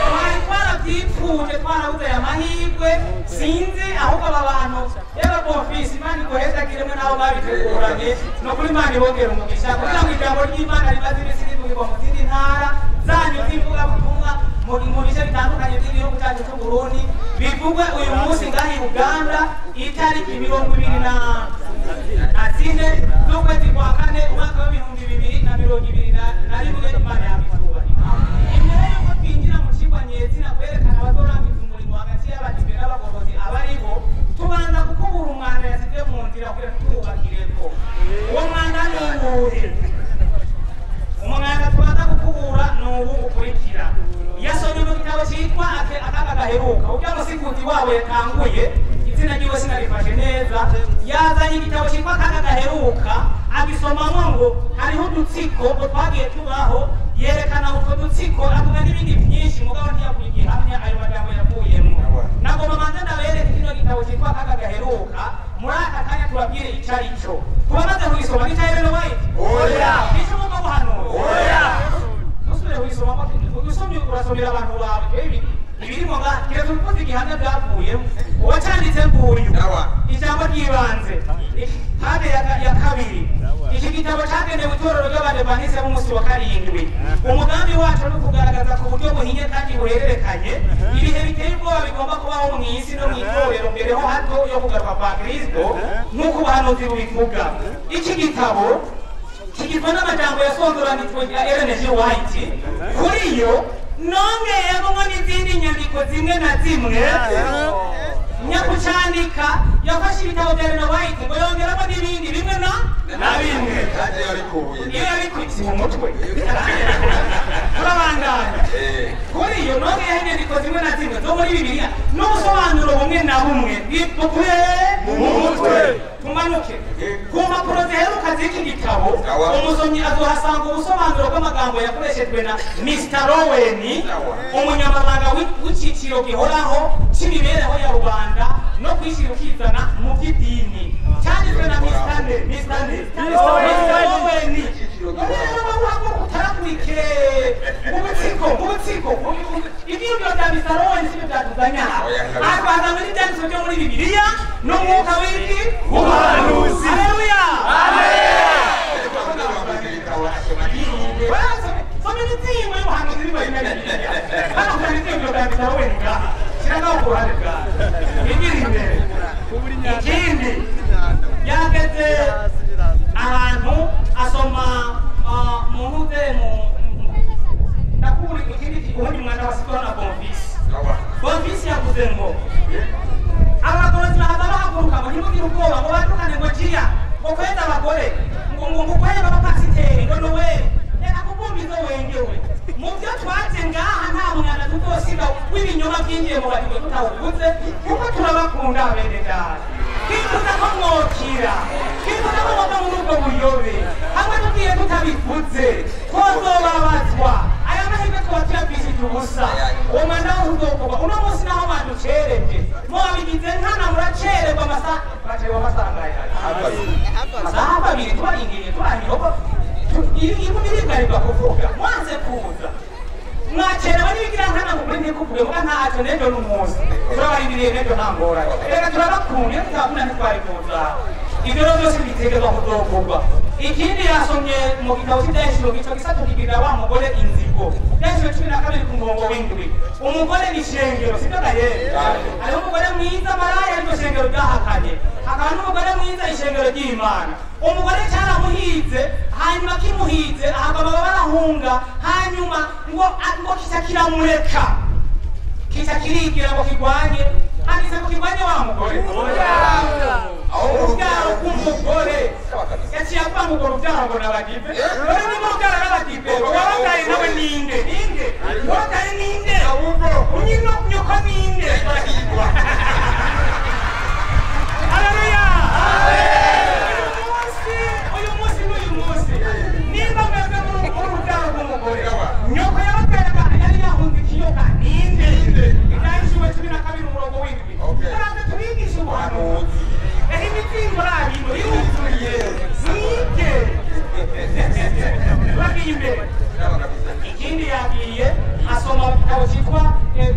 Twari twarabyipfuje, twarabuze aya mahirwe, sinzi ahubwo aba bantu yaba bonfisi. Imana iguhezagiremwe n'abo babiteguranye. Ni ukuri, Imana ibongera umugisha, kugira ngo ijambo ry'Imana rimaze iminsi rivugirwa mu zindi ntara zanyu z'ivugabutumwa, mu bice bitandukanye by'igihugu cyacu cy'u Burundi, bivugwe uyu munsi ngaha i Uganda, itariki 24 z'ukwezi kwa kane, umwaka w'2021. Imana yabicyubahiro. Imbere y'uko twinjira mu cigwa nyezina kwerekana abazorangiza umurimo hagati y'abadive n'abagorozi abaribo, tubanza gukubura umwanda yasize mu nzira kugira tuwubakireko. Uwo mwanda ni uwuhe? Umwanda tubanza gukubura ni ubu ukurikira. Yasomye mu gitabo cyitwa Akaga Gaheruka. Urya musiguzi wabo yatanguye, izina ryiwe sinarifashe neza, yazanye igitabo cyitwa Akaga Gaheruka, agisomamo ngo hariho udutsiko ngo twagiye tubaho, yerekana utwo dutsiko, avuga n'ibindi byinshi, mugabo ntiyavuye igihamya ayo magambo yavuyemo. Nagomba manza ndabereke kino gitabo cyitwa Akaga Gaheruka muri aka kanya, tubabwire icyo ari cyo. Kuba maze kugisoma ni cya Ellen White? Oya. Ni icy'umwuka w'ubuhanuzi? Oya. Ntusubire kugisomamo, usomye urasomera abantu bawe. Ibi ibirimo nga keretse uvuze igihamya byavuyemo. Uwacyanditse nguyu. Ijambo ry'ibanze, page ya kabiri: iki gitabo cyagenewe itorero ry'Abadivantisite b'umunsi wa karindwi. Umugambi wacu ni ukugaragaza ku buryo buhinye kandi buhererekanye ibihe biteye ubwoba bigomba kubaho mu isi no mu itorero mbere ho hato yo kugaruka kwa Kristo, nk'uko ubuhanuzi bubivuga. Iki gitabo kigizwe n'amajambo yasonzoranijwe ya Ellen G. White. Kuri yo Nongeyemo n'izindi nyandiko zimwe na zimwe. Nyakucandika yafashe ibitabo bya Ellen White ngo yongeramo n'ibindi bimwe na bimwe. Iyo yabikuye mu mutwe. Turabandanya. Kuri iyo nongeyeho inyandiko zimwe na zimwe zo muri Bibiliya n'ubusobanuro bumwe na bumwe bwikuye mu mutwe. Tumanuke ku mpapuro ziheruka z'iki gitabo, umusomyi azohasanga ubusobanuro bw'amagambo yakoreshejwe na Mr. Rowen, umunyamabanga w'iciciro gihoraho cy'imibereho ya rubanda no kwishyira ukizana mu by'idini, cyanditswe na Mr. Rowen. Rero baguhaguruka utarakurike mu butsiko ibyiyumviro bya Mr. Rowen sibyo byatuzanye aha. Arwazanywe n'ibyanditswe byo muri Bibiliya n'umwuka w'iki w'ubuhanuzi. Haleluya! Soma imizingo y'ubuhanuzi iri muri Bibiliya. Hano hari ibyiyumviro bya Mr. Rowen ngaha. Shyira naho ku ruhande bwawe. Igira imbere. Ikindi yageze ahantu asoma mu ntuze mu ndakubura ikindi ubundi mwana wasigwa na Bonfisi. Bonfisi yavuze ngo abagorozi bahava bahaguruka ngo ntimugire ubwoba ngo badukane ngo jiya ngo kweza abagore ngo ngo ngo guhemba abapasiteri ngo noweli reka kubumva izo wengewe. Mu byo twaje ngaha nta mwana tuzosiga w'ibinyoma byinjiye mu badive tutawuvuze kuko turabakunda bene data. Twifuza ko mwokira, twifuza ko muva muri ubwo buyobe, hamwe tugiye tutabivuze twozobabazwa. Aya mahirwe tuba tuyapfishije ubusa. Uwo mwana wo uzokorwa uno munsi naho baducereje mubabigize nkana muracererwa amasaha bacererwa amasaha angahe? Amasaha abiri tubarindiriye turangirwa inkumi irigarirwa kuvuga mwanze kuza mwacerewe n'ibigira nkana ngo muri ntikuvuge muga ntacyo n'ejo n'umunsi turabarindiriye n'ejo nta ngorane. Reka turabakunda iyo tutabakunda ntitwari kuza. Ibyo rero byose bitegerezwa kuzokorwa. Ikindi yasomye mu gitabo cy'ibyahishuro gico gisatu kigirira wa mugore inzigo. Ibyahishuro 12 ku murongo w'indwi. Umugore ni ishengero, sibyo gahera? Hariho umugore mwiza maraya ariko shengero ryahakanye, hakaba n'umugore mwiza ishengero ry'Imana. Umugore cyaramuhize, hanyuma kimuhize ahagama barahunga, hanyuma ngo kica kiramureka, kica kirigira ngo kigwanye. Handitse ngo kigwanye wa mugore. Urubyaro rw'umugore yaciye apanga urwo rubyaro ngo n'abadive. Dore niba urubyaro n'abadive uwababyaye nawe ninde? Ninde? Uwababyaye ninde? Unyino nyoko ninde? Haleluya! Uyu munsi n'uyu munsi nimba mwebwe muri urubyaro rw'umugore nyoko yababyaye yari yahunze ikiyoka ninde? Ibyanditswe 12 umurongo w'indwi. Turaze tubigishe ubuhanuzi. Imizingo rabino yuzuye mwige. Turagiye imbere. Ikindi yagiye asoma igitabo cyitwa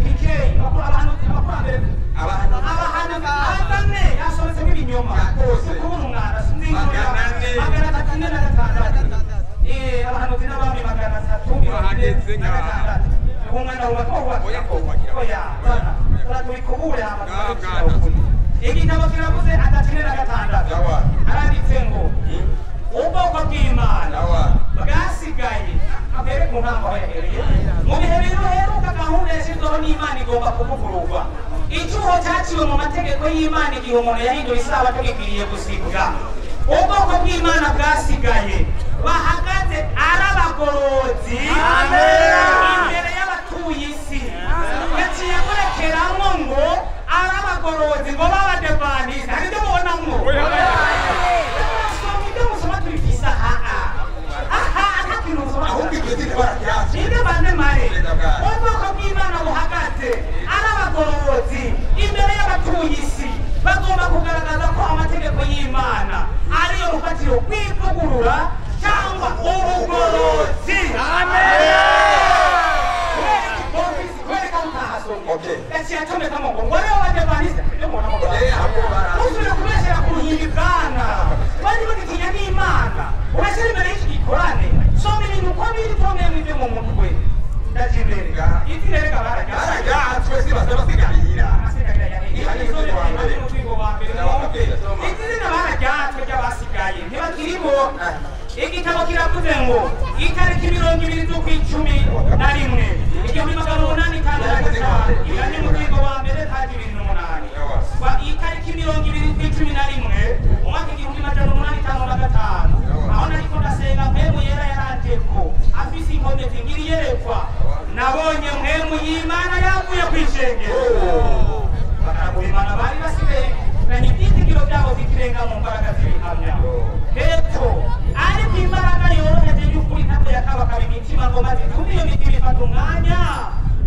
PK abakurambere abahanuzi azane yasometsemo ibinyoma kubona umwana 346 abahanuzi n'abami 346 umwana wubakwa oya turatubikubure hama. Igitabo kiravuze 36 aranditse ngo ubwoko bw'Imana bwasigaye ahere ku ntango aho yahereye mu bihe biheruka gahunda yashyizweho n'Imana igomba kuvugururwa. Icyuho cyaciwe mu mategeko y'Imana igihe umuntu yahinduye isabato gikwiriye gusibwa. Ubwoko bw'Imana bwasigaye bahagaze ari abagorozi imbere y'abatuye isi. Yaciye akorekeramo ngo ari abagorozi ngo b'abadevanisi. Hari ibyo mubonamo? Murasoma ibyo musoma tubifise aha aha nta kintu musoma. Nibyo bane mare. Ubwoko bw'Imana buhagaze ari abagorozi imbere y'abatuye isi bagomba kugaragaza ko amategeko y'Imana ariyo rufatiro rw'ivugurura cyangwa ubugorozi. Yaciye acomekamo ngo ngo rero badevaniste ibyo mubonamo usubira kubeshyira ku ruhimbi bwana bari bagitinya n'Imana urashyira imbere y'iki gikorane soma ibintu uko biri tomeye mu ibyo mu mutwe. Ndaje imbere izina reka barajyatswe izina barajyatswe ry'abasigaye ntibakirimo. Igitabo kiravuze ngo itariki 20 z'ukwa 11 kw'ishengero bakagumana bari basigaye na ibyizigiro byabo by'ikirenga mu mbaraga z'ibihamya hepfo ariko imbaraga yoroheje y'ukuri ntabwo yakabakaba imitima ngo maze itume iyo mitima ifata umwanya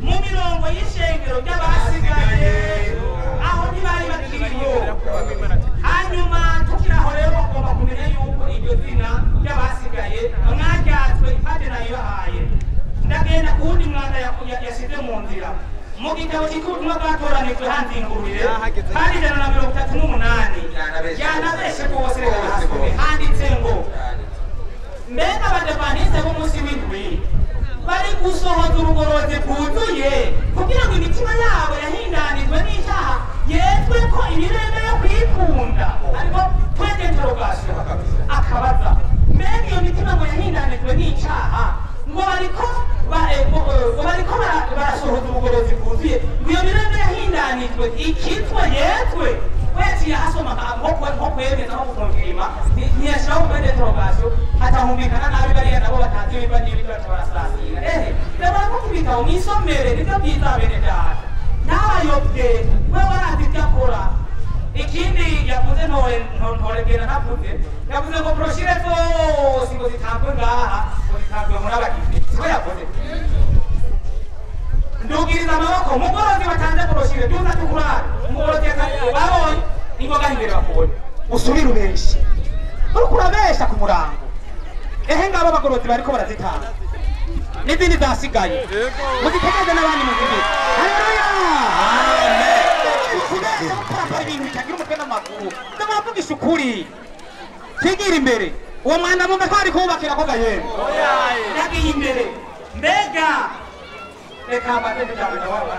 mu mirongo y'ishengero ry'abasigaye aho ntibari bakiriyo. Hanyuma tukiri aho rero bagomba kumenya yuko iryo zina ry'abasigaye mwaryatswe ifate nayibahaye. Ndagenda ku wundi mwanda yashyize mu nzira mu gitabo cy'ubutumwa bwatoranijwe hanzingurire kandi 138 yanabeshe rwose reka hasome handitse ngo mbega abadivantisite b'umunsi w'indwi bari gusohoza urugorozi rwuzuye kugira ngo imitima yabo yahindanijwe n'icyaha yezwe ko imirembe yo kwikunda ariko point d'interrogation akabaza mbega iyo mitima ngo yahindanijwe n'icyaha ngo bariko barasohoza ubugorozi bwuzuye ngo iyo mirembe yahindanijwe ikitwa yezwe yaciye asoma nko kwemeza nko gukonfirima ntiyashiraho point d'interrogation hatahumvikana nabi bariya nabo batazi ibiva n'ibi baca barasasira. Ehe ndabona ko ibitabo mwisomere nibyo byiza bene data ntabayobye we warazi ibyo akora. Ikindi yavuze ntoregera ntavuze yavuze ngo broshire zose ngo zitangwe ngaha ngo zitangwe muri abagizi siko yavuze. Ndugiriza amaboko mugorozi batanze broshire byuza tukurare umugorozi babonye ingoga imbere bakubonye usubire ubeshe uriko urabesha ku murango. Ehe ngabo abagorozi bariko barazitanga n'izindi zasigaye muzitegereze n'abandi muzibire. Haleluya amen. Kubesha guparapara ibintu bitagira umutwe n'amaguru ndabavugisha ukuri twigira imbere. Uwo mwana mumve ko ari kubakira ko gahembe ndagiye imbere mbega reka mbaze ijambo ryawe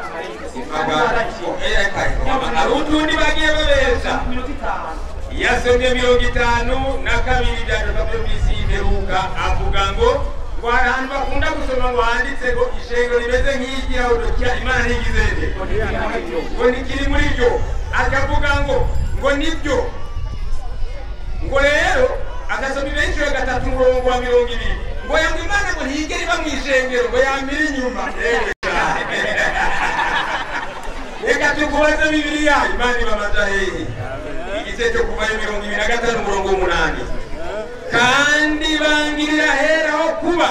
hari utundi bagiye babesha yasomye 52 byandikwa byo mw'isi y'imperuka avuga ngo hari ahantu bakunda gusoma ngo handitse ngo ishengero rimeze nk'iry'Ilawodikiya Imana ntigizende ngo ntikiri muri ryo akavuga ngo nibyo ngo rero agasoma ibenshi 3 umurongo wa 20 ngo yanga Imana ngo ntiyigere iba mu ishengero ngo yamira inyuma. Reka tukubaze Bibiliya Imana iba amaja hehe? Igice cyo kuvayo 25 umurongo 8 kandi bangirira hera ho kuba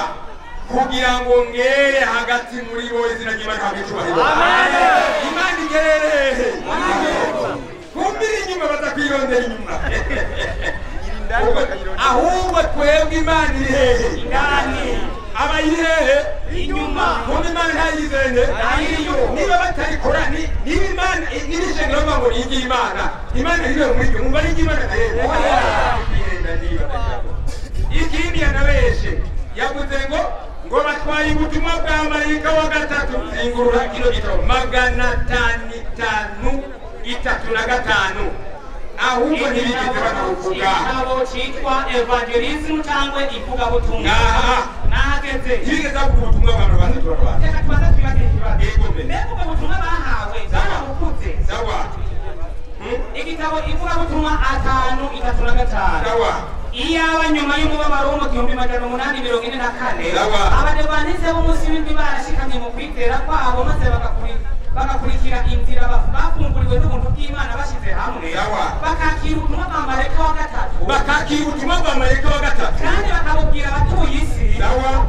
kugira ngo ngere hagati muri bo izina ry'Imana habe icyubahiro. Imana igerere hehe? Kumbira inyuma batakwirondera inyuma ahubwo twebwe Imana iri hehe? Indani. Aba iri hehe? Inyuma. Kumbe Imana ntayizende niba batarikora niba Imana niba ishengero bavuga ngo ni iry'Imana Imana iri muri ryo mwumva ari iry'Imana hehe? Ikindi yanabeshe yavuze ngo batwaye ubutumwa bwa marayika wa gatatu zingurura kino gitabo 535 ahubwo ntibigeze banabuvuga. Igitabo cyitwa evangelism cyangwa ivugabutumwa nahageze ntibigeze bavuga ubutumwa abantu baza turabanza. Reka tubanze twibaze ikibazo mbega ubwo butumwa bahawe barabukuze? Sawa. Igitabo ivugabutumwa 5:35 sawa. Iyaba nyuma y'umubabaro wo mu 1844 abadivantisite b'umunsi w'indwi barashikamye mu kwizera kwabo maze bagakurikira inzira bafunguriwe n'ubuntu bw'Imana bashyize hamwe bakakira ubutumwa bwa marayika wa gatatu bakakira ubutumwa bwa marayika wa gatatu kandi bakabubwira abatuye isi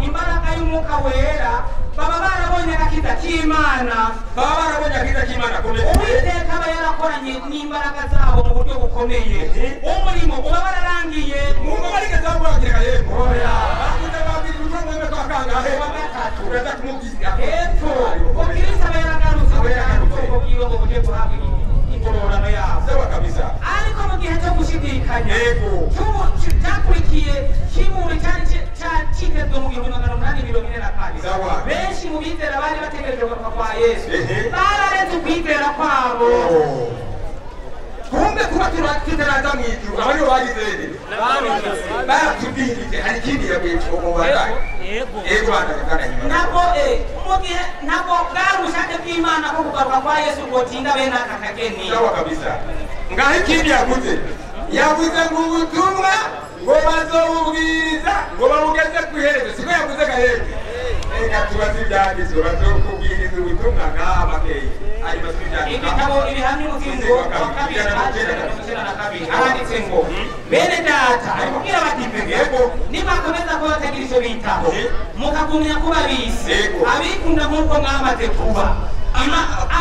imbaraga y'umwuka wera baba barabonye agakiza k'Imana baba barabonye agakiza k'Imana. Uwiteka aba yarakoranye n'imbaraga zabo mu buryo bukomeye umurimo uba wararangiye mwumva barigeze bakubakira yego bakuze babwira ubutumwa mwembe kwa kangahe wa gatatu uraza kumubwira hepfo Kristo aba yaragarutse ubwoko bwiwe ngo buje guhabwa ingororano yabo. Sawa kabisa. Ariko mu gihe cyo gushidikanya cyakurikiye kiburi cyari cyitezwe mu 1842 benshi mu bizera bari bategereje kugaruka kwa Yesu bararetse ukwizera kwabo. Kumbe kuba tutaraza mu ijuru aba nibo bagize baratubwirije hari ikindi yaguye mu bandaye yego ntabwo mu gihe ntabwo bwari ubushake bw'Imana ko kugaruka kwa Yesu bwotinda bene aka kageni. Sawa kabisa. Ngaho ikindi yavuze ngo ubutumwa ngo bazobubwiriza ngo babugeze ku iherezo siko yavuze gahembe. Reka tubaze ibyanditswe bazokubwiriza ubutumwa ngaha bakeyi. Hanyuma tubibyandika. Igitabo ibihamya umuzingo wa kabiri paje 92 haranditse ngo bene data ari kubwira abadive Yego. nibakomeza kuba batagira icyo bitaho mukagumya kuba ab'isi Yego. abikunda nk'uko mwamaze kuba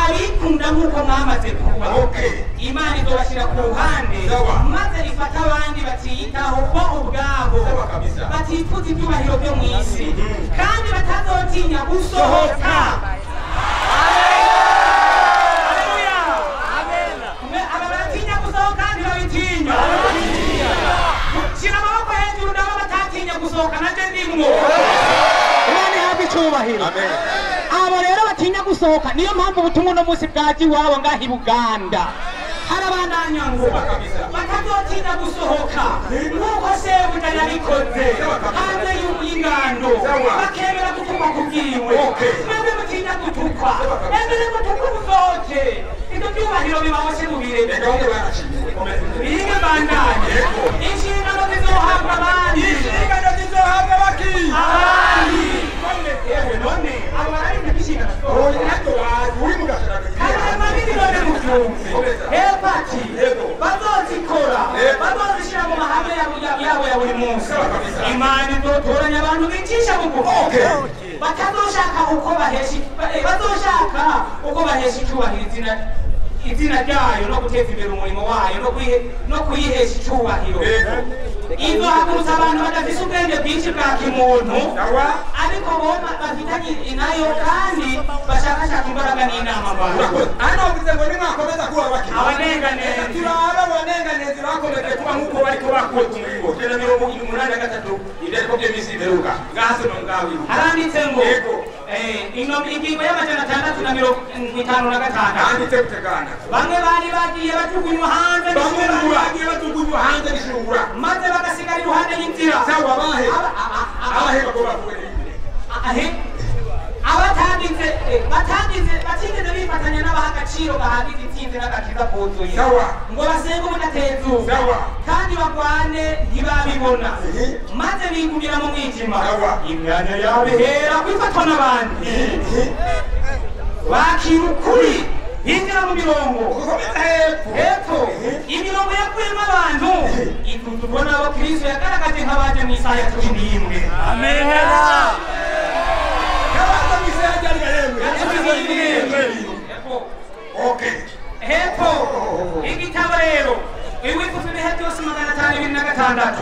abikunda nk'uko mwamaze kuba Okay. Imana izobashyira ku ruhande Sawa. maze ifate abandi batiyitaho bo ubwabo Sawa kabisa. batifuza ibyubahiro byo mu isi kandi batazotinya gusohoka. Haleluya. Aba baratinya gusohoka ntibabitinya. Shyira amaboko hejuru nabo batatinya gusohoka nanje ndimwo. Imana ihabwe icyubahiro. Amen. Abo rero batinya gusohoka niyo mpamvu ubutumwa uno munsi bwaje iwabo ngaha i Buganda. Harabandanya ngo batazotinya gusohoka nk'uko shebuja yabikoze hanze y'ingando bakemera gutukwa ku bwiwe. Okay. Mwebwe mutinya gutukwa, emere gutukwa usohoke, ibyo byubahiro bibaboshe mubireke. Reka bamwe baracitse. Komeza. Bige bandanye. Yego. Inshingano zizohabwa abandi. Inshingano zizohabwa baki? Abandi. Yewe none abo barabika inshingano. Oya, ntacyo bazi. Uri mu gashara. Hanyuma bindi none mubyumve. Komeza. Hepati Yego. bazozikora Yego. bazozishyira mu mahame yabo ya buri munsi. Sawa kabisa. Imana izotoranya abantu bicisha bugufi Okay. batazoshaka uko bahesha bazoshaka uko bahesha icyubahiro izina ryayo no guteza imbere umurimo wayo no kuyihesha icyubahiro. Yego. Izohagurutsa abantu badafise ubwenge bwinshi bwa kimuntu Sawa. ariko bo bafitanye nayo kandi bashakashaka imbaraga n'inama abantu. Urakoze. Hano bavuze ngo nimwakomeza kuba bakiri. Abanenganenzi. Turaba abanenganenzi bakomeje kuba nk'uko bariko bakuwe ku muringo. 183 ibyariko by'iminsi iheruka. Ngaha soma ngaho ibuka. Haranditse ngo Yego. ingingo y'655. Handitse gutegana. Bamwe bari bagiye bajugunywa hanze Bamwe n'ishuri, bagiye bajugunywa hanze n'ishura. maze bagasigara iruhande y'inzira. Sawa bahe. Abahe bagomba kuwe. Ahe abatagize batagize batigeze bifatanya n'abaha agaciro gahagije intsinzi n'agakiza kuzuye Sawa. ngo basenge ubudatezuka Sawa. kandi bagwane ntibabibona Mhm. maze bigumira mu mwijima. Sawa. Imyanya yabo ihera kwifatwa n'abandi bakira ukuri binjira mu mirongo Gukomeza hepfo. Hepfo imirongo yakuyemo abantu ikuzurwa n'abo Kristo yagaragaje nk'abaje mu isaha ya 11. Kabaza mu isaha ryari gahembwe? Ya 11. Hepfo. Okay. Hepfo igitabo rero iwifuza ibihe byose 526.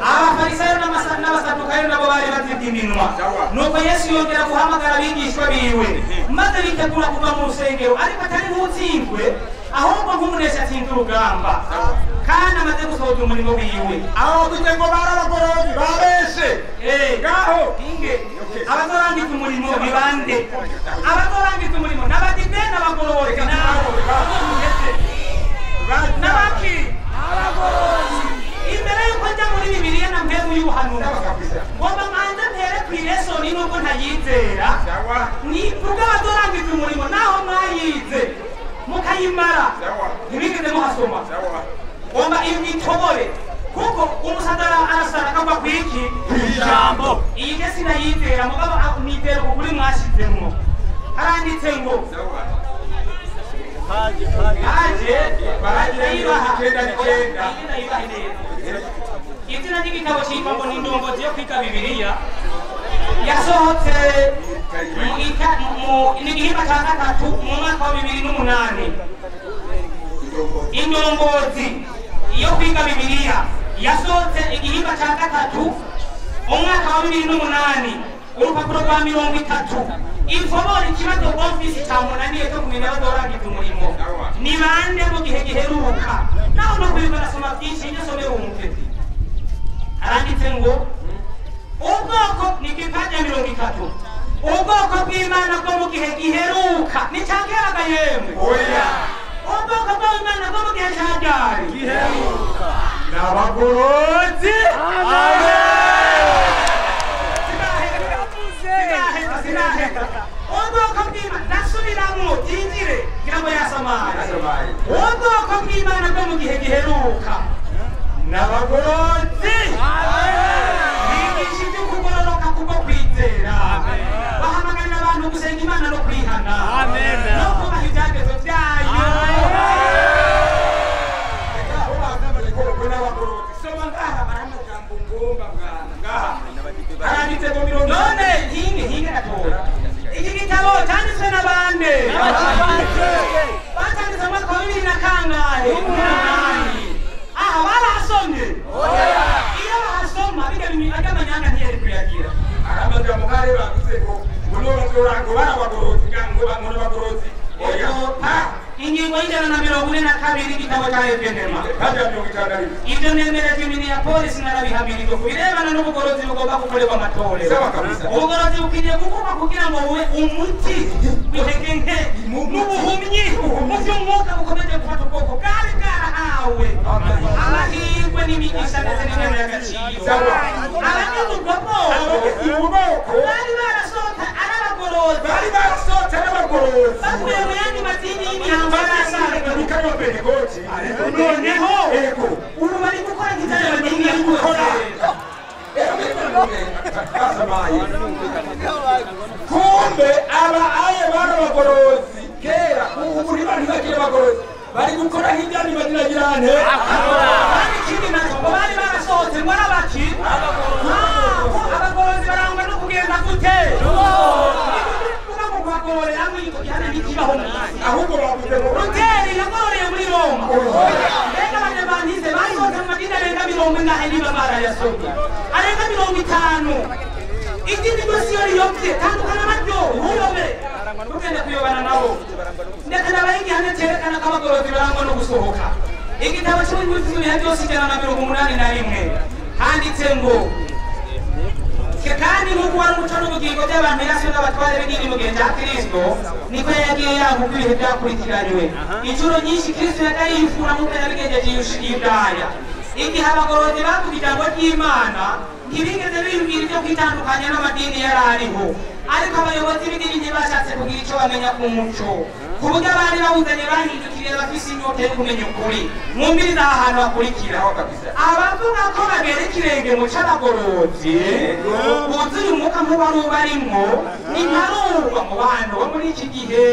Abafarisayo n'abasadukayo nabo bari bazibye iminwa. Sawa. Nuko Yesu yongera guhamagara abigishwa biwe maze bitegura kuva mu rusengero ariko atari nk'utsinzwe ahubwo nk'umunesha atsinze urugamba kandi amaze gusohoza umurimo wiwe. Aho bavuze ngo bari abagorozi babeshe. Ngaho. Inge Okay. abazorangiza umurimo ni bande? Abazorangiza umurimo n'abadive n'abagororozi nabo n'abaki imbere yuko njya muri Bibiliya na mpemu y'ubuhanuzi Sawa kabisa. ngomba mbanze mpere ku iresoni nubwo ntayizera Sawa. ni kubwo abazorangiza umurimo naho mwayize mukayimara Sawa. ntibigeze muhasoma. Sawa. Ngomba imwitobore kuko umusadara arasara akagwa ku iki Ijambo. Iyi nge sinayizera mugabo nizera ukuri mwashizemwo. Haranditse ngo Sawa. haje Paje ndayibaha. 99. Iyi ndayibaha neza. Izina ry'igitabo cyitwa ngo ni indongozi yo kwiga Bibiliya yasohotse mu ni igihimba cya gatatu mu mwaka wa 2008. Indongozi yo kwiga Bibiliya yasohotse igihimba cya gatatu umwaka wa 2008 urupapuro rwa 30. Infobora ikibazo ofisi cyamunaniye cyo kumenya abazorangiza umurimo ni bande mu gihe giheruka. Naho no kwiga nasoma byinshi ibyo some wumve. Haranditse ngo ubwoko ni igipaji ya 30. Ubwoko bw'Imana bwo mu gihe giheruka ni cya keraga yemwe. Oya. Ubwoko bw'Imana bwo mu gihe cya ryari Giheruka. N'abagorozi. Sinaheka. Ubwoko bw'Imana ndasubiramo byinjire ngira ngo yasamaye. Yasamaye. Ubwoko bw'Imana bwo mu gihe giheruka n'abagorozi bigisha ibyo kugororoka kubwo kwizera. Batanditse mu mwaka wa bibiri na kangahe? Aha barasomye. Iyo bahasoma bijya amanyanga ntiyari kuyagira. Amajambo kare bavuze ngo ngo barabagorozi ngo n'abagorozi. Ingingo y'142 igitabo cya Evenema. Ibyo nemereje Minneapolis narabihamirijwe ku birebana n'ubugorozi bugomba gukorerwa amatorero. Ubugorozi bukwiriye gukorwa kugira ngo bube umuti w'intege nke n'ubuhumyi mu by'umwuka bukomeje gufata ubwoko bwari bwarahawe amahirwe n'imigisha ndetse n'intebe y'agaciro. Abagize ubwo bwoko bari barasohotse ari abagorozi, bari barasohotse ari abagorozi bavuye mu yandi madini y'imihango noneho ubu bari gukora nk'ibyo madini yo gukora. Kumbe aba aye barabagorozi kera ubu ntibakiri abagorozi bari gukora nk'ibyo madini agirane. Kandi ikindi nacyo ngo bari barasohotse ngo ari abaki abagorozi barangwa no kugenda gute? Ahubwo bavuze ngo Luteri yagororeye muri Roma. Mbega abanyabanize basohotse mu madini arenga 40 niba barayasomye, arenga 50. Idini ryose iyo riyobye tandukana naryo, ntuyobe ntugende kuyobana nabo. Ndetse nabaha igihamya cyerekana ko abagorozi barangwa no gusohoka. Igitabo cy'ubuyobozi bw'ibihe byose 181 handitse ngo kandi nk'uko wari umuco n'ubugingo by'abantu Yesu n'abatware b'idini mu gihe cya Kristo, niko yagiye yaguka ibihe byakurikiranywe. Inshuro nyinshi Kristo yagiye yifura nk'uko yabigenjeje i Yudaya. Igihe abagorozi bavuga ijambo ry'Imana, ntibigeze biyumvira ibyo kwitandukanya n'amadini yari ariho. Ariko abayobozi b'idini ntibashatse kugira icyo bamenya ku muco, ku buryo abari bawuzanye bahindukiriye bafise inyota yo kumenya ukuri. Mwumvirize aha hantu hakurikira. Abavuga ko bagera ikirenge mu c'abagorozi buzuye umwuka nk'uwari ubarimwo ntibarurwa mu bantu bo muri iki gihe.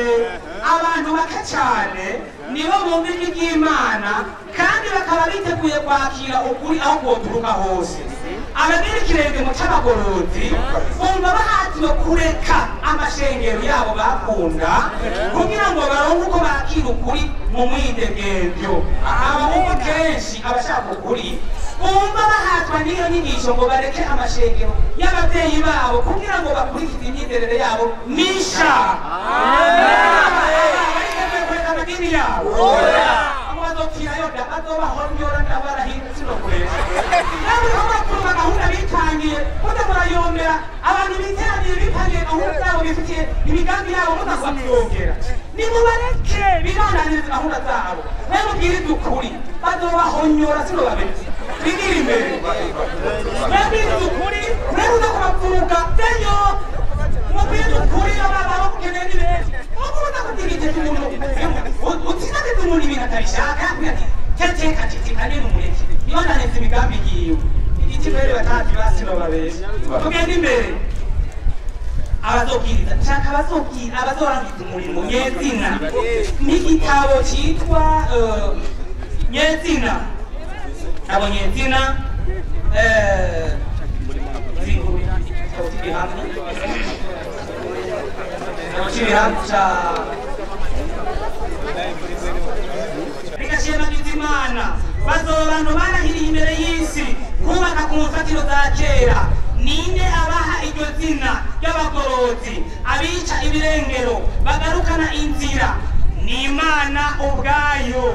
Abantu bake cyane nibo bumva ijwi ry'Imana kandi bakaba biteguye kwakira ukuri aho koturuka hose. Abagera ikirenge mu c'abagorozi bumva bahatiwe kureka amashengero yabo bakunda kugira ngo baronke uko bakira ukuri mu mwidegemvyo. Abahungu kenshi abashaka ukuri bumva bahatwa n'iyo nyigisho ngo bareke amashengero y'ababyeyi babo kugira ngo bakurikize imyizerere yabo misha. Bariteguye kureka amadini yabo bazopfirayo bazobahonyora ndabarahira sinokuresha. Nawe uriko urakuruma gahunda bitangiye muze murayombera abantu biteraniye bitangiye gahunda zabo bifitiye imigambi yabo mudasabwongera. Nimubareke bibandanirize gahunda zabo, mwemubwirize ukuri bazobahonyora sinobabetse. Bigire imbere mwebwirize ukuri, mwebuze kubavuga teyo mubwirize ukuri ababa bakukeneye ni benshi. Ubuza kutigiteza umuntu utsinageze umuntu ibintu atabishaka yakubwira ati ceceka ceceka nimumureke nibandanirize imigambi yiwe. Igiti mbere batazi basinobabesha. Tugende imbere. Abazobwiriza nshaka abazobwira abazorangiza umurimo nyezina n'igitabo cyitwa nyezina. Abo nyezina igitabo cy'ibihamya bigashimagiza Imana. Bazoba abantu barahiriye imbere y'isi kubaka ku mfatiro za kera. Ninde abaha iryo zina ry'abagorozi abica ibirengero bagarukana inzira? Ni Imana ubwayo.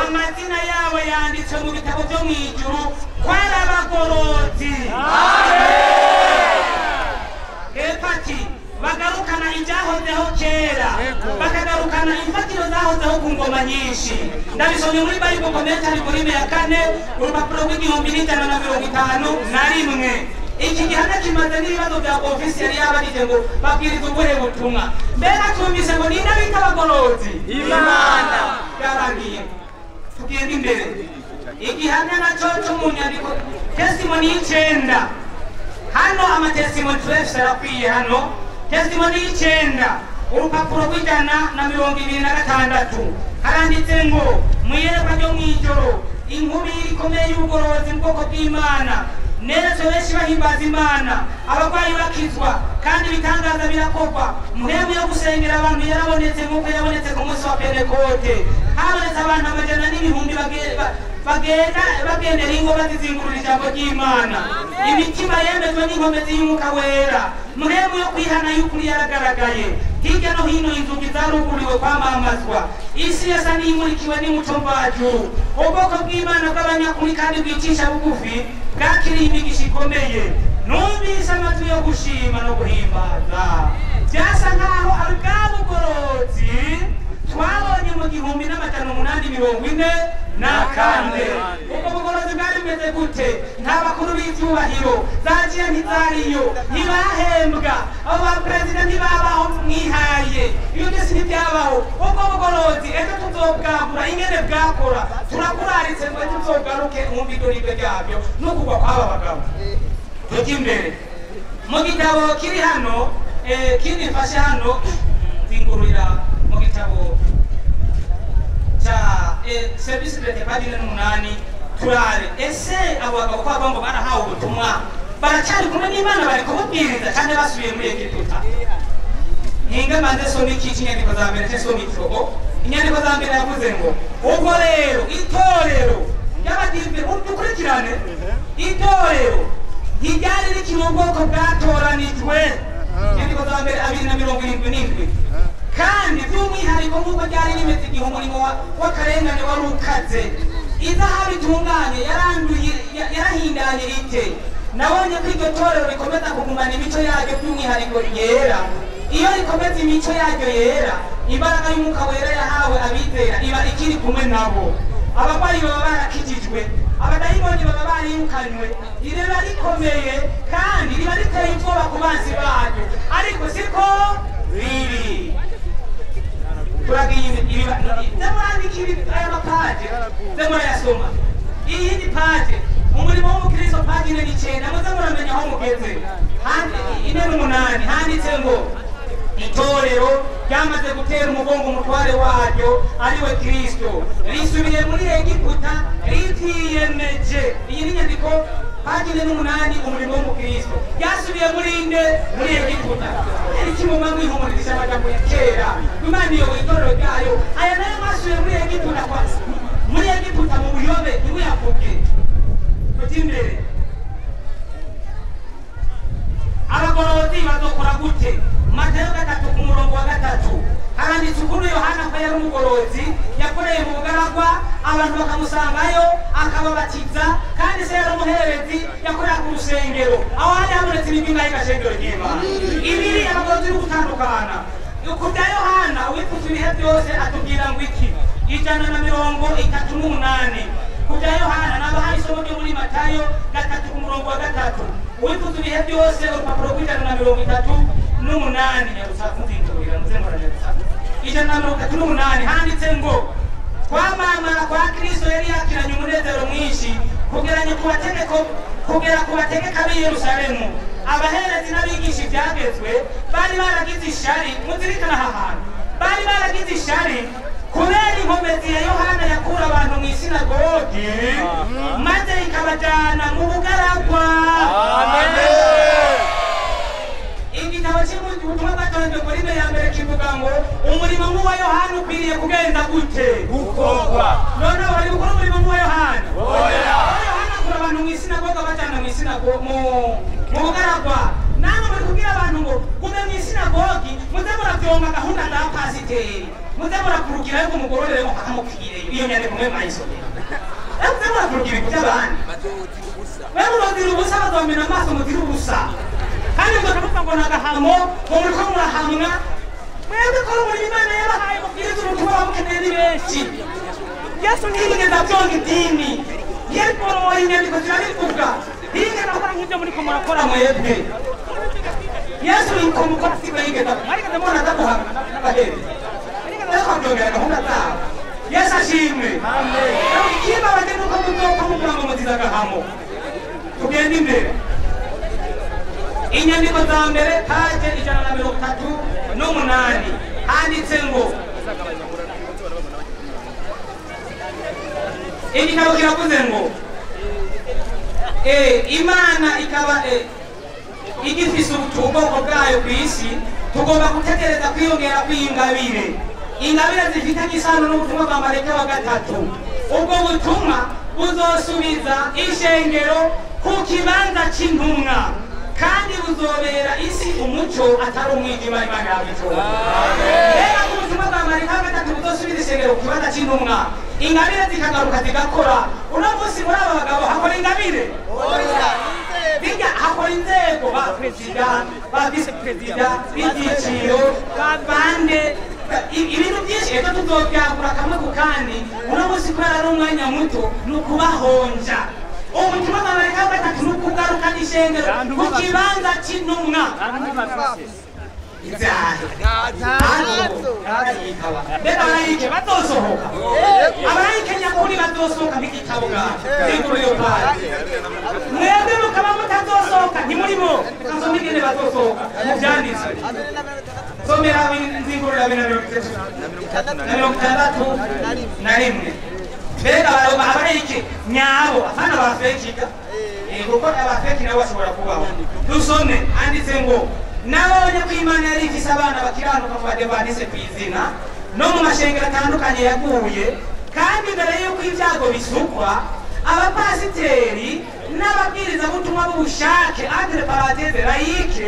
Amazina yabo yanditswe mu bitabo byo mu ijuru ko ari abagorozi. Hepfo bagarukana ibyahozeho kera, bakagarukana imfatiro zahozeho ku ngoma nyinshi. Ndabisomye muri Bible Commentary volume ya 4 urupapuro rw'1151. Iki gihamya kimaze n'ibibazo bya ofisi yari yabarije ngo babwiriza ubuhe butumwa. Mbega twumvise ngo ninde bita abagorozi? Imana. Byarangiye. Tugenda imbere. Igihamya nacyo cyo mu nyandiko testimony y'9. Hano amatestimony 12 arakwiye hano. Testimony y'9 urupapuro rw'126 haranditse ngo mu iyerekwa ryo mw'ijoro inkubi ikomeye y'ubugorozi mu bwoko bw'Imana Neretse benshi bahimbaza Imana, abarwayi bakizwa, kandi ibitangaza birakorwa. Muhemu yo gusengera abantu yarabonetse nk'uko yabonetse ku munsi wa Pentekote. Habonetse abantu amajana n'ibihumbi bagenda bagendera ingo bazizingurura ijambo ry'Imana. Imitima yemejwe n'inkomezi y'Umwuka Wera. Muhemu yo kwihana y'ukuri yaragaragaye. Hirya no hino inzugi zaruguriwe kwamamazwa. Isi yasa n'imurikiwe n'umuco mvajuru. Ubwoko bw'Imana bw'abanyakuri kandi bwicisha bugufi bwakiriye imigisha ikomeye. Numvise amajwi yo gushima no guhimbaza. Byasa nkaho ari bwa bugororotsi twabonye mu 1844. Ubwo bugorozi bwari bumeze gute? Nta bakuru b'ibyubahiro, zagiye ntizariyo, ntibahembwa, abo ba perezida ntibabaho mwihaye, ibyo byose ntibyabaho. Ubwo bugorozi ejo tuzobwagura ingene bwakora, turakuraritse ngo ejo tuzogaruke mwumve idoribwe ryabyo no kugwa kw'aba bagabo. Tujye imbere mu gitabo kiri hano, kinifashe hano nzingururira mu gitabo cha service de pagina 8 turare. Ese abo bagabo kwa ngo barahawe ubutumwa baracyari kumwe n'Imana, bari kububwiriza cyane basubiye muri Egiputa. Ninga manze some iki inyandiko za mbere cyangwa some icogo. Inyandiko za mbere yavuze ngo ubwo rero itorero ry'abadive, udukurikirane, itorero ntiryari rikiri ubwoko bwatoranijwe. Inyandiko za mbere 2:77. Kandi by'umwihariko nk'uko byari bimeze igihe umurimo w'akarengane wari ukaze, izahabu itunganye yarahindanye ite. Nabonye ko iryo torero rikomeza kugumana imico yaryo by'umwihariko yera. Iyo rikomeza imico yaryo yera, imbaraga y'Umwuka Wera yahawe abizera iba ikiri kumwe nabo. Abarwayi baba barakijijwe, abadayimoni baba barirukanywe. Riba rikomeye kandi riba riteye ubwoba ku bansi baryo, ariko siko biri. Turagiye ndamurandikira aya mapaje, ndamurayasoma. Iyi ni paje umurimo w'umukristo, paje 49. Muze muramenya aho mugeze. 48 handitse ngo itorero ryamaze gutera umugongo umutware waryo ariwe Kristo, risubiye muri Egiputa ritiyemeje. Iyi ni inyandiko paji 8, umurimo w'umukristo ryasubiye muri inde? Muri Egiputa. Ikimuma mwihumuririsha amagambo ya kera, Imana iyoboye itorero ryayo. Aya nayo mwasubiye muri Egiputa, kwa muri Egiputa mu buyobe, ntimuyavuge. Tujye imbere. Abagororotsi bazokora gute? Matayo 3 ku murongo wa 3 haranditse ukuntu Yohana ko yari umugororotsi, yakoreye mu bugaragwa, abantu bakamusangayo akababatiza, kandi se yari umuherezi, yakorera ku rusengero. Aho hari habonetse imigwi ingahe gashengero ry'Imana? Ibiri. Abagororotsi no gutandukana. Ku bya Yohana uwifuza ibihe byose atubwira ngo iki? 138. Ku bya Yohana nabahaye isomo ryo muri Matayo 3 ku murongo wa 3. Uwifuza ibihe byose, urupapuro rw'138 nyarusaku nzingurira muze muranyarutsa. 138 handitse ngo kwamamara kwa Kristo yari yakiranye umunezero mwinshi kugeranya ku bategeko kugera ku bategeka b'i Yerusalemu. Abaherezi n'abigisha ibyagezwe bari baragize ishari. Muzirikana aha hantu, bari baragize ishari kubera inkomezi ya Yohana yakura abantu mu isinagogi maze ikabajyana mu bugaragwa. Igitabo cy'ubutumwa bwatanzwe muri ya mbere kivuga ngo umurimo nk'uwa Yohana ukwiriye kugenza gute? Gukorwa. None bari gukora umurimo nk'uwa Yohana? Oya. Yohana akura abantu mu isinagoga bajyana mu isinagogi mu bugaragwa. Namwe muri kubwira abantu ngo gume mu isinagogi, muze murabyonga gahunda za pasiteri, muze murakurukira yuko mugororere ngo akamupfireyo. Iyo nyandiko mwe mwayisomera. Muze murakurukira ibintu by'abandi. Mwe murozira ubusa, bazomena amaso muzira ubusa. Kandi ngo tuvuga ngo nagahamo, ngo muriko murahamwa. Mwebwe ko umurimo Imana yabahaye mubwiriza ubutumwa bamukeneye ni benshi. Yesu ntiyigeze abyonga idini. Yegoroye inyandiko zirabivuga. Ntiyigeze akora nk'ibyo muriko murakora mwebwe. Yesu yuko mukora siko yigeze. Mwarigeze mubona aza guhangana n'abaherezi. Yarigeze aza kubyongera gahunda zabo. Yesu ashimwe. Ikibabaje nuko muzopfa muvuga ngo muzize agahamo. Tugende imbere. Inyandiko za mbere paje 138 handitse ngo igitabo kiravuze ngo Imana ikaba igifise ubwoko bwayo ku isi, tugomba gutegereza kwiyongera kw'ingabire. Ingabire zifitanye isano n'ubutumwa bwa marayika wa gatatu. Ubwo butumwa buzosubiza ishengero ku kibanza c'intumwa, kandi buzobera isi umuco atari umwijima. Imana yabitora. Rero ubutumwa bwa marayika wa gatatu buzosubiza ishengero ku kibanza c'intumwa, ingabire zikagaruka zigakora. Uno munsi muri aba bagabo hakora ingabire, bijya hakora inzego, ba perezida, ba visi perezida b'ibyiciro, ba bande, ibintu byinshi. Ejo tuzobyagura kamwe ku kandi. Uno munsi kubera ari umwanya muto, ni ukubahonja. Ubutumwa bwa marayika wa gatatu ni ukugarukana ishengero ku kibanza c'intumwa. Mbega abarayike bazosohoka? Abarayike nyakuri bazosohoka nk'igitabo bwawe iyo pari, mwebwe mukaba mutazosohoka, ntimurimo. Kasome ingene bazosohoka mu vyanditswe. Somera Nzingurura 261. Mbega abarayike nyabo, apana abafekiga, kuko abafeki nabo bashobora kubaho. Dusome, handitse ngo: nabonye ko Imana yari ifise abana bakiranuka mu Badivantiste ku izina no mu mashengero atandukanye yaguye, kandi mbere y'uko ibyago bisukwa, abapasiteri n'ababwirizabutumwa b'ubushake, entre parenthèses laïque,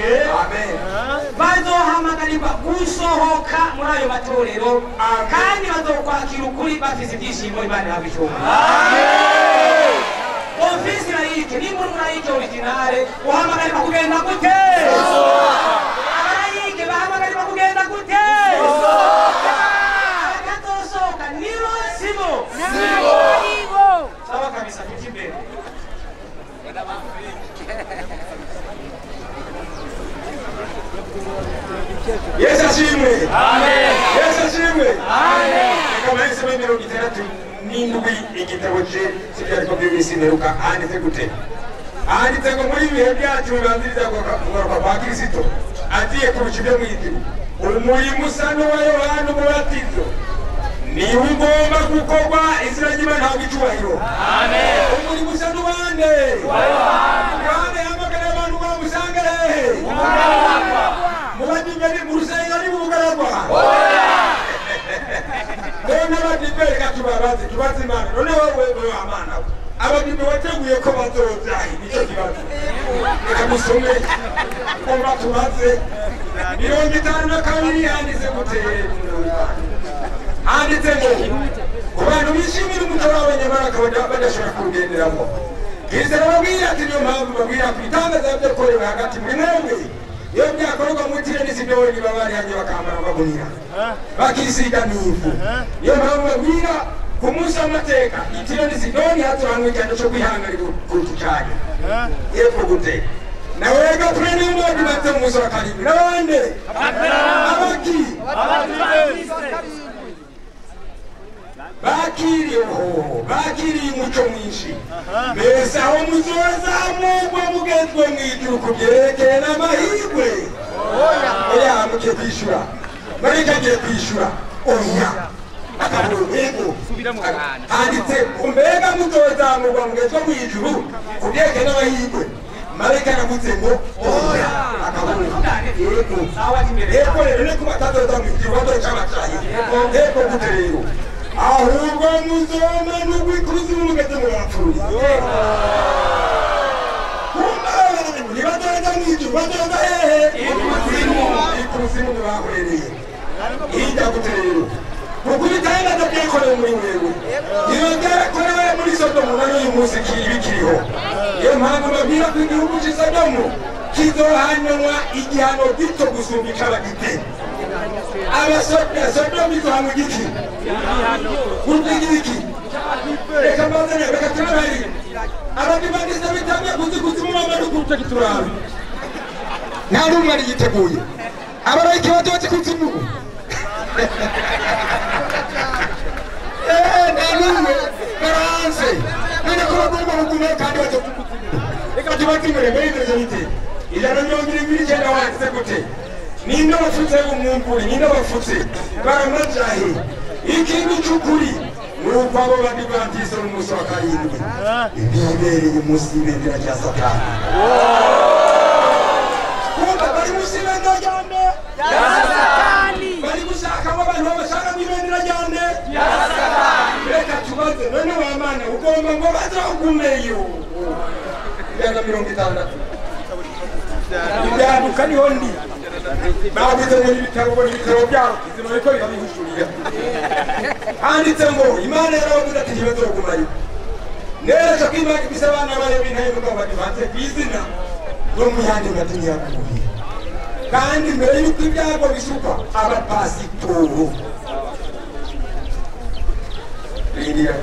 bazohamagarirwa gusohoka muri ayo matorero, kandi bazokwakira ukuri bafise ibyishimo. Imana yabishobora. Ofisi laïque, nimba uri umulaïque originale, uhamagarirwa kugenda gute? Abalayike bahamagarirwa kugenda gute? Abatazosohoka nibo sibo? Sawa kabisa, tujye imbere. Yesu ashimwe. Yesu ashimwe. Reka bahise 67 igitabo cye cy'ibyandiko by'iminsi mperuka. Handitse gute? Handitse ngo muri ibihe byacu bibanziriza kugaruka kwa Kristo agiye kurusha ibyo mu ijuru, umurimo usa n'uwa Yohana Umubatizo niwe ugomba gukorwa. Izina ry'Imana ntabwo icyubahiro. Umurimo usa n'uwande? Yohana yahamagara abantu bamusange hehe? Mu badiveri, mu rusengero, ni mu bugaragwa? None abadive, reka tubabaze, tubaze Imana. None wowe wamana, abadive wateguye ko bazoza? Nicyo kibazo. Reka musome kumva, tubaze 52. Handitse gute? Handitse ngo ku bantu bishimira umuco wabo nyamara bakaba badashobora kuwugenderamo, Kristo arababwira ati: niyo mpamvu babwira ku bitangaza byakorewe hagati muri mwebwe, iyo byakorwa muri Tire n'i Sidoni, baba barihanye bakambara amagunira, bakisiga n'ivu. Niyo mpamvu babwira ku munsi w'amateka, i Tire n'i Sidoni hatohanwa igihano cyo kwihanganira kuruta icyanyu. Yepfo gute? Nawe Gapureni wadibatse mu munsi wa karindwi n'abandi abaki bakiriye uhoho, bakiriye umuco mwinshi. Mbese aho muzozamurwa mugezwe mu ijuru ku byerekeye n'amahirwe? Oya, mugiye kwishyura. Marika agiye kwishyura. Oya, akabura. Handitse mbega muzozamurwa mugezwe mu ijuru ku byerekeye n'amahirwe? Marika aravuze ngo oya, akabura. Yego, yego. Rero ni kuba atazoza mu ijuru, bazoca bacaye. Yego gute rero? Ahubwo muzoma n'ubwikuzimu mugeze mu bapfuye. Ntibazoza mu ijuru, bazoza hehe? Ikuzimu ntibahwereye. Hirya gute rero? Kuko ibitangaza byakorewe muri wewe, iyo byarakorewe muri Sodomu, na n'uyu munsi bikiriho. Niyo mpamvu babwira ko igihugu cy'i Sodomu kizohanwa igihano gito gusumba ic'abagite. Abasodomu izohanwa igiki? Iki? Reka mbazane, reka turabari abadivantisite bitangiye kuzi kuzimu bamanuka kiturabe, nta n'umwe ari yiteguye. Abarayike bazoze kuzimu? Nta n'umwe, baranse. None ko bagomba kuguma kandi bazoze kuzimu? Reka tubazimure muri bimeze bite? 179 wanditse gute? Ninde bafutse umwunguri? Ninde bafutse baramajahe? Ikintu cy'ukuri Nuko abo badivantiste n'umunsi wa karindwi bibereye munsi y'ibendera rya Satani. Kumva bari munsi y'ibendera rya nde? Rya Satani. Bari gushaka ngo abantu babashaka mu ibendera rya nde? Rya Satani. Reka tubaze none wa Mana ugomba ngo bazagumeyo imyaka 60 ibyaduka niho ndi bavuze ngo ibitaro ngo ibitaro byabo izima biko bikabihushurira handitse ngo Imana yaravuze ati ntibazogumayo neza ko Imana ibise abana bayo b'intahemuka badivanse ku izina no mu yandi madini yakuye kandi mbere y'uko ibyago bishuka abapasitoro rindira.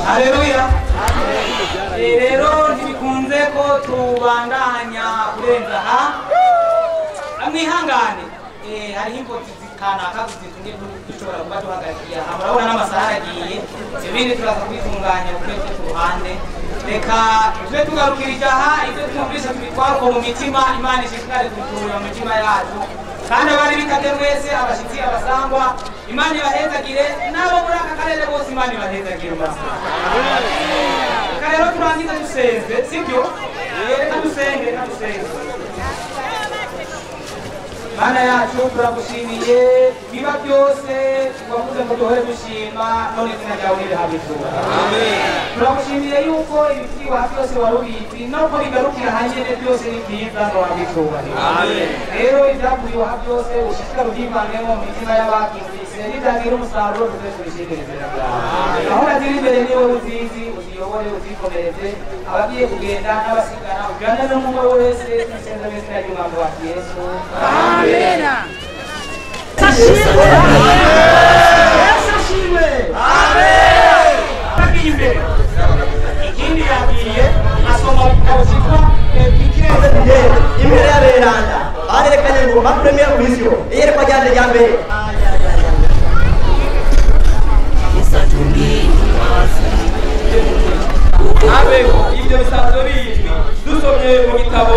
Haleluya. Rero ntibikunze ko tubandanya kurenza aha, mwihangane hariho imvutsi kanaka zitumye dushobora kuba duhagarikiye aha. Murabona n'amasaha aragiye, ibindi turaza kubitunganya ukwezi ku ruhande. Reka tube tugarukirije aha, ibyo twumvise tubitwara uko mu mitima. Imana ishishikare kubiturura mu mitima yacu, kandi abari bitabye mwese, abashyitsi, abasangwa, Imana ibahezagire, n'abo muri aka karere bose Imana ibahezagire. Reka rero turangize dusenze, sibyo? Reka dusenge, reka dusenge. Mana yacu turagushimiye biba byose wavuze ngo duhore dushima, none izina ryawe nirihabwe icyubahiro. Turagushimiye yuko ibitiwa byose wari ubizi nuko bigarukira hanyene byose ni byiza ngo wahabwe icyubahiro. Rero ibyakuyeho byose ushishikare ubyivangemo mu mitima y'ababyumvise, nibyagira umusaruro tuze tubishimire izina ryawe. Gahunda ziri imbere ni wowe uzizi, uziyobore, uzikomereze, abagiye kugenda n'abasigana ujyane n'umwe wese tusenze mu izina ry'Umwami wacu Yesu. Amen. Ikindi yagiye asoma igitabo cyitwa imbere y'aberanda barerekanye ngo ma première vision iyerekwa ryanje rya mbere. Abeho ibyo bisanzwe bizwi dusomye mu gitabo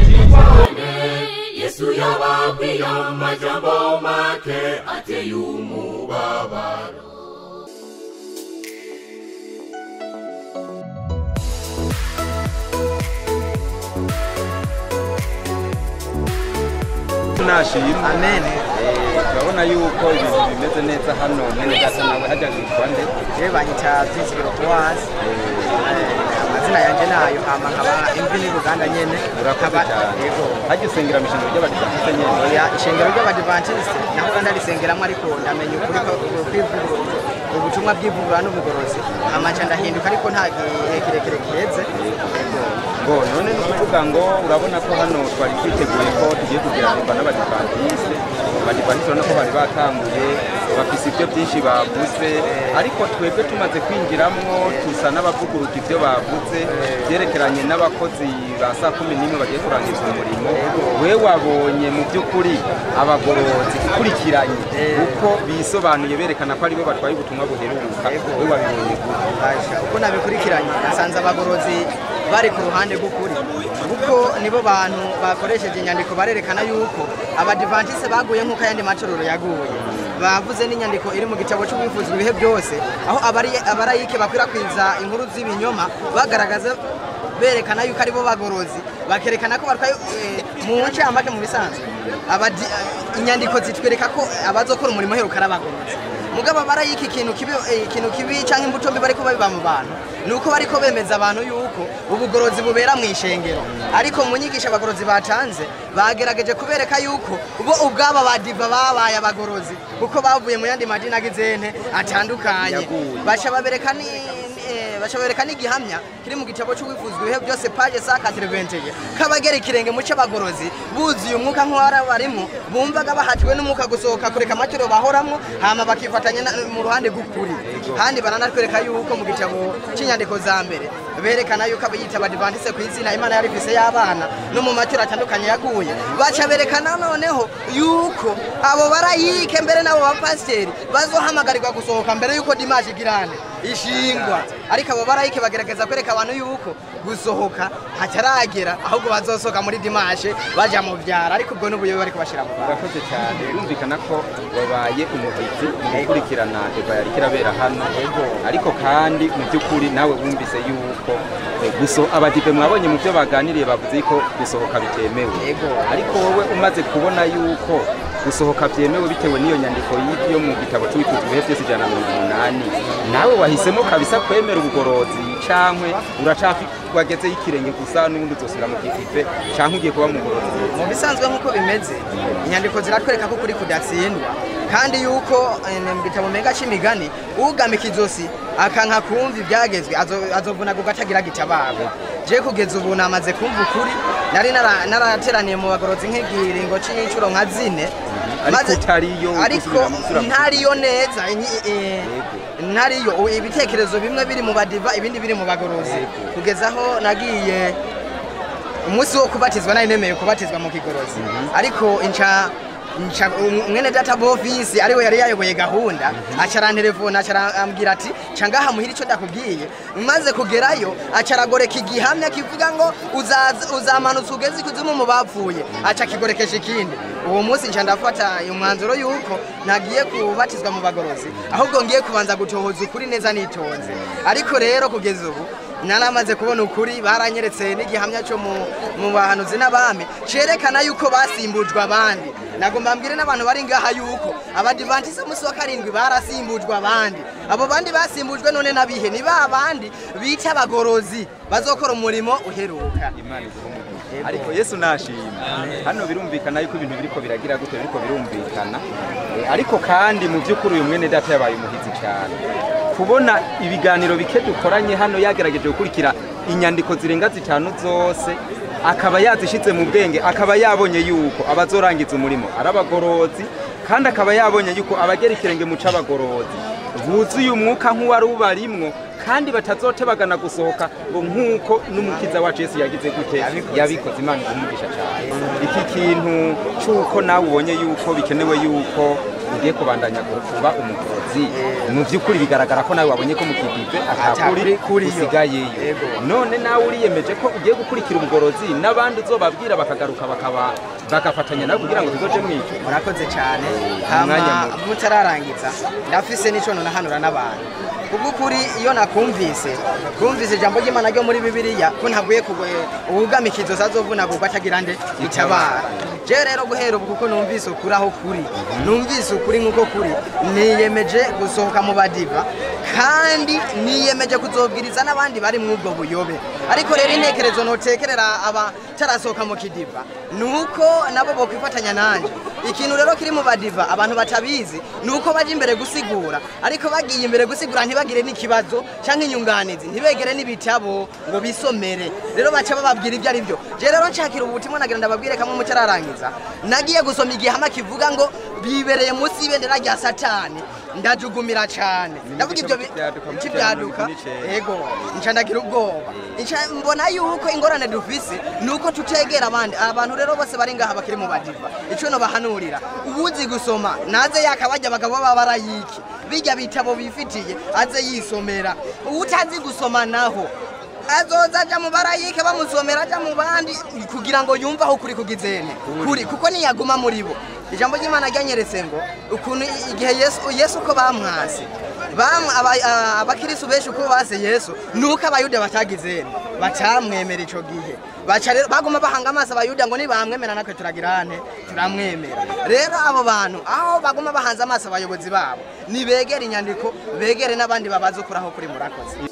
cyitwa Yesu yababwiye amajambo make ateye umubabaro. Nashimwe. Amen. Turabona yuko ibintu bimeze neza hano mwene data nawe hajya witwa nde? Jewe banyita Byizigiro Boaz. Amazina yanje nayo hama nkaba imvi ni Buganda nyene. Urakoze cyane. Yego. Hajya usengera mu ishengero ry'Abadivantisite nyene? Oya, ishengero ry'Abadivantisite naho ndarisengeramo ariko ndamenya ukuri kw'ivugurura, ubutumwa bw'ivugurura n'ubugorozi. Amaca ndahinduka ariko nta gihe kirekire giheze. Ngo none ni ukuvuga ngo urabona ko hano twari twiteguye ko tugiye kugira kuva n'Abadivantisite. Abadivantisite urabona ko bari batanguye bafise ibyo byinshi bavuze, ariko twebwe tumaze kwinjiramwo tusa n'abavuguruka ibyo bavuze byerekeranye n'abakozi ba saa 11 bagiye kurangiza umurimo. We wabonye mu by'ukuri abagorozi ukurikiranye uko bisobanuye berekana ko aribo batwaye ubutumwa buheruka, we wabibonye gute? Uko nabikurikiranye nasanze abagorozi bari ku ruhande rw'ukuri, kuko nibo bantu bakoresheje inyandiko barerekana yuko Abadivantiste baguye nk'uko ayandi matorero yaguye. Bavuze n'inyandiko iri mu gitabo cy'ubwifuzwa ibihe byose, aho abarayike bakwirakwiza inkuru z'ibinyoma bagaragaza berekana yuko aribo bagorozi, bakerekana ko barwaye mu ncamake mu bisanzwe. Inyandiko zitwereka ko abazokora umurimo uheruka ari abagorozi. Mugabo barayiki ikintu kibi canke imbuto mbi bariko babiba mu bantu, nuko bariko bemeza abantu yuko ubugorozi bubera mu ishengero. Ariko mu nyigisho abagorozi batanze bagerageje kubereka yuko bo ubwabo abadiva babaye abagorozi kuko bavuye mu yandi madini agizene atandukanye. Baca babereka ni baca n'igihamya kiri mu gitabo cy'uwifuzwa ibihe byose page 181 kabagera ikirenge mu cy'abagorozi buzuye umwuka nk'uwara barimo, bumvaga bahatiwe n'umwuka gusohoka kureka amaturo bahoramwo, hama bakifatanya mu ruhande rw'ukuri. Kandi baranatwereka yuko mu gitabo cy'inyandiko za mbere berekana yuko abayita abadivantise ku izina Imana yari ifise y'abana no mu maturo atandukanye yaguye. Baca berekana noneho yuko abo barayike mbere n'abo bapasiteri bazohamagarirwa gusohoka mbere yuko dimaje igirane ishingwa. Ariko abo barayike bagerageza kwereka abantu yuko gusohoka hataragera, ahubwo bazosohoka muri dimanche baja mu vyara. Ariko ubwo n'ubuyobe bariko bashira mu bantu. Urakoze cyane. Birumvikana ko wabaye umuhizi mu gukurikirana deba yari kirabera hano. Ariko kandi mu by'ukuri nawe wumvise yuko guso abadive mwabonye mu byo baganiriye bavuze ko gusohoka bitemewe. Ariko wowe umaze kubona yuko gusohoka byemewe bitewe n'iyo nyandiko y'ibyo mu gitabo cy'uwifuzwa ibihe byose 180, nawe wahisemo kabisa kwemera ubugorozi cankwe uracafi wageze y'ikirenge gusa n'ubundi uzosubira mu kidive canke ugiye kuba mugorozi? Mu bisanzwe nk'uko bimeze inyandiko ziratwereka ko kuri kudatsindwa, kandi yuko mu gitabo menga c'imigani ugamika izosi akanka kumva ibyagezwe azovunaguka atagira gitabagwa. Je kugeza ubu namaze kumva ukuri, nari narateraniye mu bagorozi nk'igiringo c'incuro nka zine, ariko ntariyo neza, ntariyo ibitekerezo bimwe biri mu badiva ibindi biri mu bagorozi. Kugeza aho nagiye umunsi wo kubatizwa nari nemeye kubatizwa mu kigorozi, ariko inca mwene data bofisi ariwe yari yayoboye gahunda acarantelefona acarambwira ati ca ngaha muhira ico ndakubwiye. Maze kugerayo acaragoreka igihamya kivuga ngo uzamanutse ugeze ikuzimu mu bapfuye, aca kigorekesha ikindi. Uwo munsi nca ndafata umwanzuro yuko ntagiye kubatizwa mu bagorozi, ahubwo ngiye kubanza gutohoza ukuri neza nitonze. Ariko rero kugeza ubu naramaze kubona ukuri, baranyeretse n'igihamya cyo mu bahanuzi n'abami cerekana yuko basimbujwe abandi. Nagomba mbwire n'abantu bari ngaha yuko abadivantise umunsi wa karindwi barasimbujwe abandi. Abo bandi basimbujwe none nabihe ni ba bandi bita abagorozi bazokora umurimo uheruka. Imana iguhe. Ariko Yesu nashima. Hano birumvikana yuko ibintu biriko biragira gute, biriko birumvikana. Ariko kandi mu by'ukuri uyu mwene data yabaye umuhizi cyane. Kubona ibiganiro bike dukoranye hano yagerageje gukurikira inyandiko zirenga 5 zose, akaba yazishitse mu bwenge, akaba yabonye yuko abazorangiza umurimo arabagorozi, kandi akaba yabonye yuko abagera ikirenge mu c'abagorozi buzuye umwuka nk'uwari ubarimwo, kandi batazotebagana gusohoka ngo nk'uko n'umukiza wacu Yesu yagize gute yabikoze. Imana igumugisha cyane. Iki kintu c'uko nawe ubonye yuko bikenewe yuko ugiye kubandanya kuba umugorozi, mu by'ukuri bigaragara ko nawe wabonye ko mu kidive atakuri usigayeyo. None nawe uriyemeje ko ugiye gukurikira ubugorozi n'abandi uzobabwira bakagaruka bakaba bagafatanya nawe kugira ngo tuzoje mwico. Murakoze cyane. Hama mutararangiza ndafise n'ico nonahanura n'abantu. Kubukuri iyo nakumvise kumvise ijambo ry'Imana ryo muri Bibiliya ko ntaguye ubugamikizo sazovunagurwa atagira nde itabara. Je rero guhera ubu kuko numvise ukuri aho kuri, numvise ukuri nkuko kuri, niyemeje gusohoka mu badiva kandi niyemeje kuzobwiriza n'abandi bari mw'ubwo buyobe. Ariko rero intekerezo notekerera abatarasohoka mu kidiva nuko nabo bokwifatanya nanje. Ikintu rero kiri mu badiva abantu batabizi nuko baje imbere gusigura, ariko bagiye imbere gusigura ntibagire n'ikibazo canke inyunganizi, ntibegere n'ibitabo ngo bisomere. Rero baca bababwira ibyo ari byo. Je rero nshakira ubutumwa nagira ndababwire kamwe mutararangiza. Nagiye gusoma igihama kivuga ngo bibereye munsi y'ibendera rya Satani, ndajugumira cyane. Ndavuga ibyo kibyaduka, yego nca ndagira ubwoba. Nca mbona yuko ingorane dufise nuko tutegera abandi. Abantu rero bose bari ngaha bakiri mu badiva, ico no bahanurira ubuzi gusoma naze yakabajya abagabo babarayiki bijya bitabo bifitiye aze yisomera. Utazi gusoma naho azoza aja mu barayike bamusomera aja mu bandi kugira ngo yumve aho kuri kugizene kuri, kuko niyaguma muri bo. Ijambo ry'Imana ryanyeretse ngo ukuntu igihe Yesu ko bamwase abakirisu benshi uko base Yesu nuko abayuda batagizene Bacamwemera ico gihe, baca rero baguma bahanga amaso Abayuda ngo nibamwemera natwe turagira nte? Turamwemera. Rero abo bantu aho baguma bahanze amaso abayobozi babo, nibegere inyandiko, begere n'abandi babaze ukuri aho kuri. Murakoze.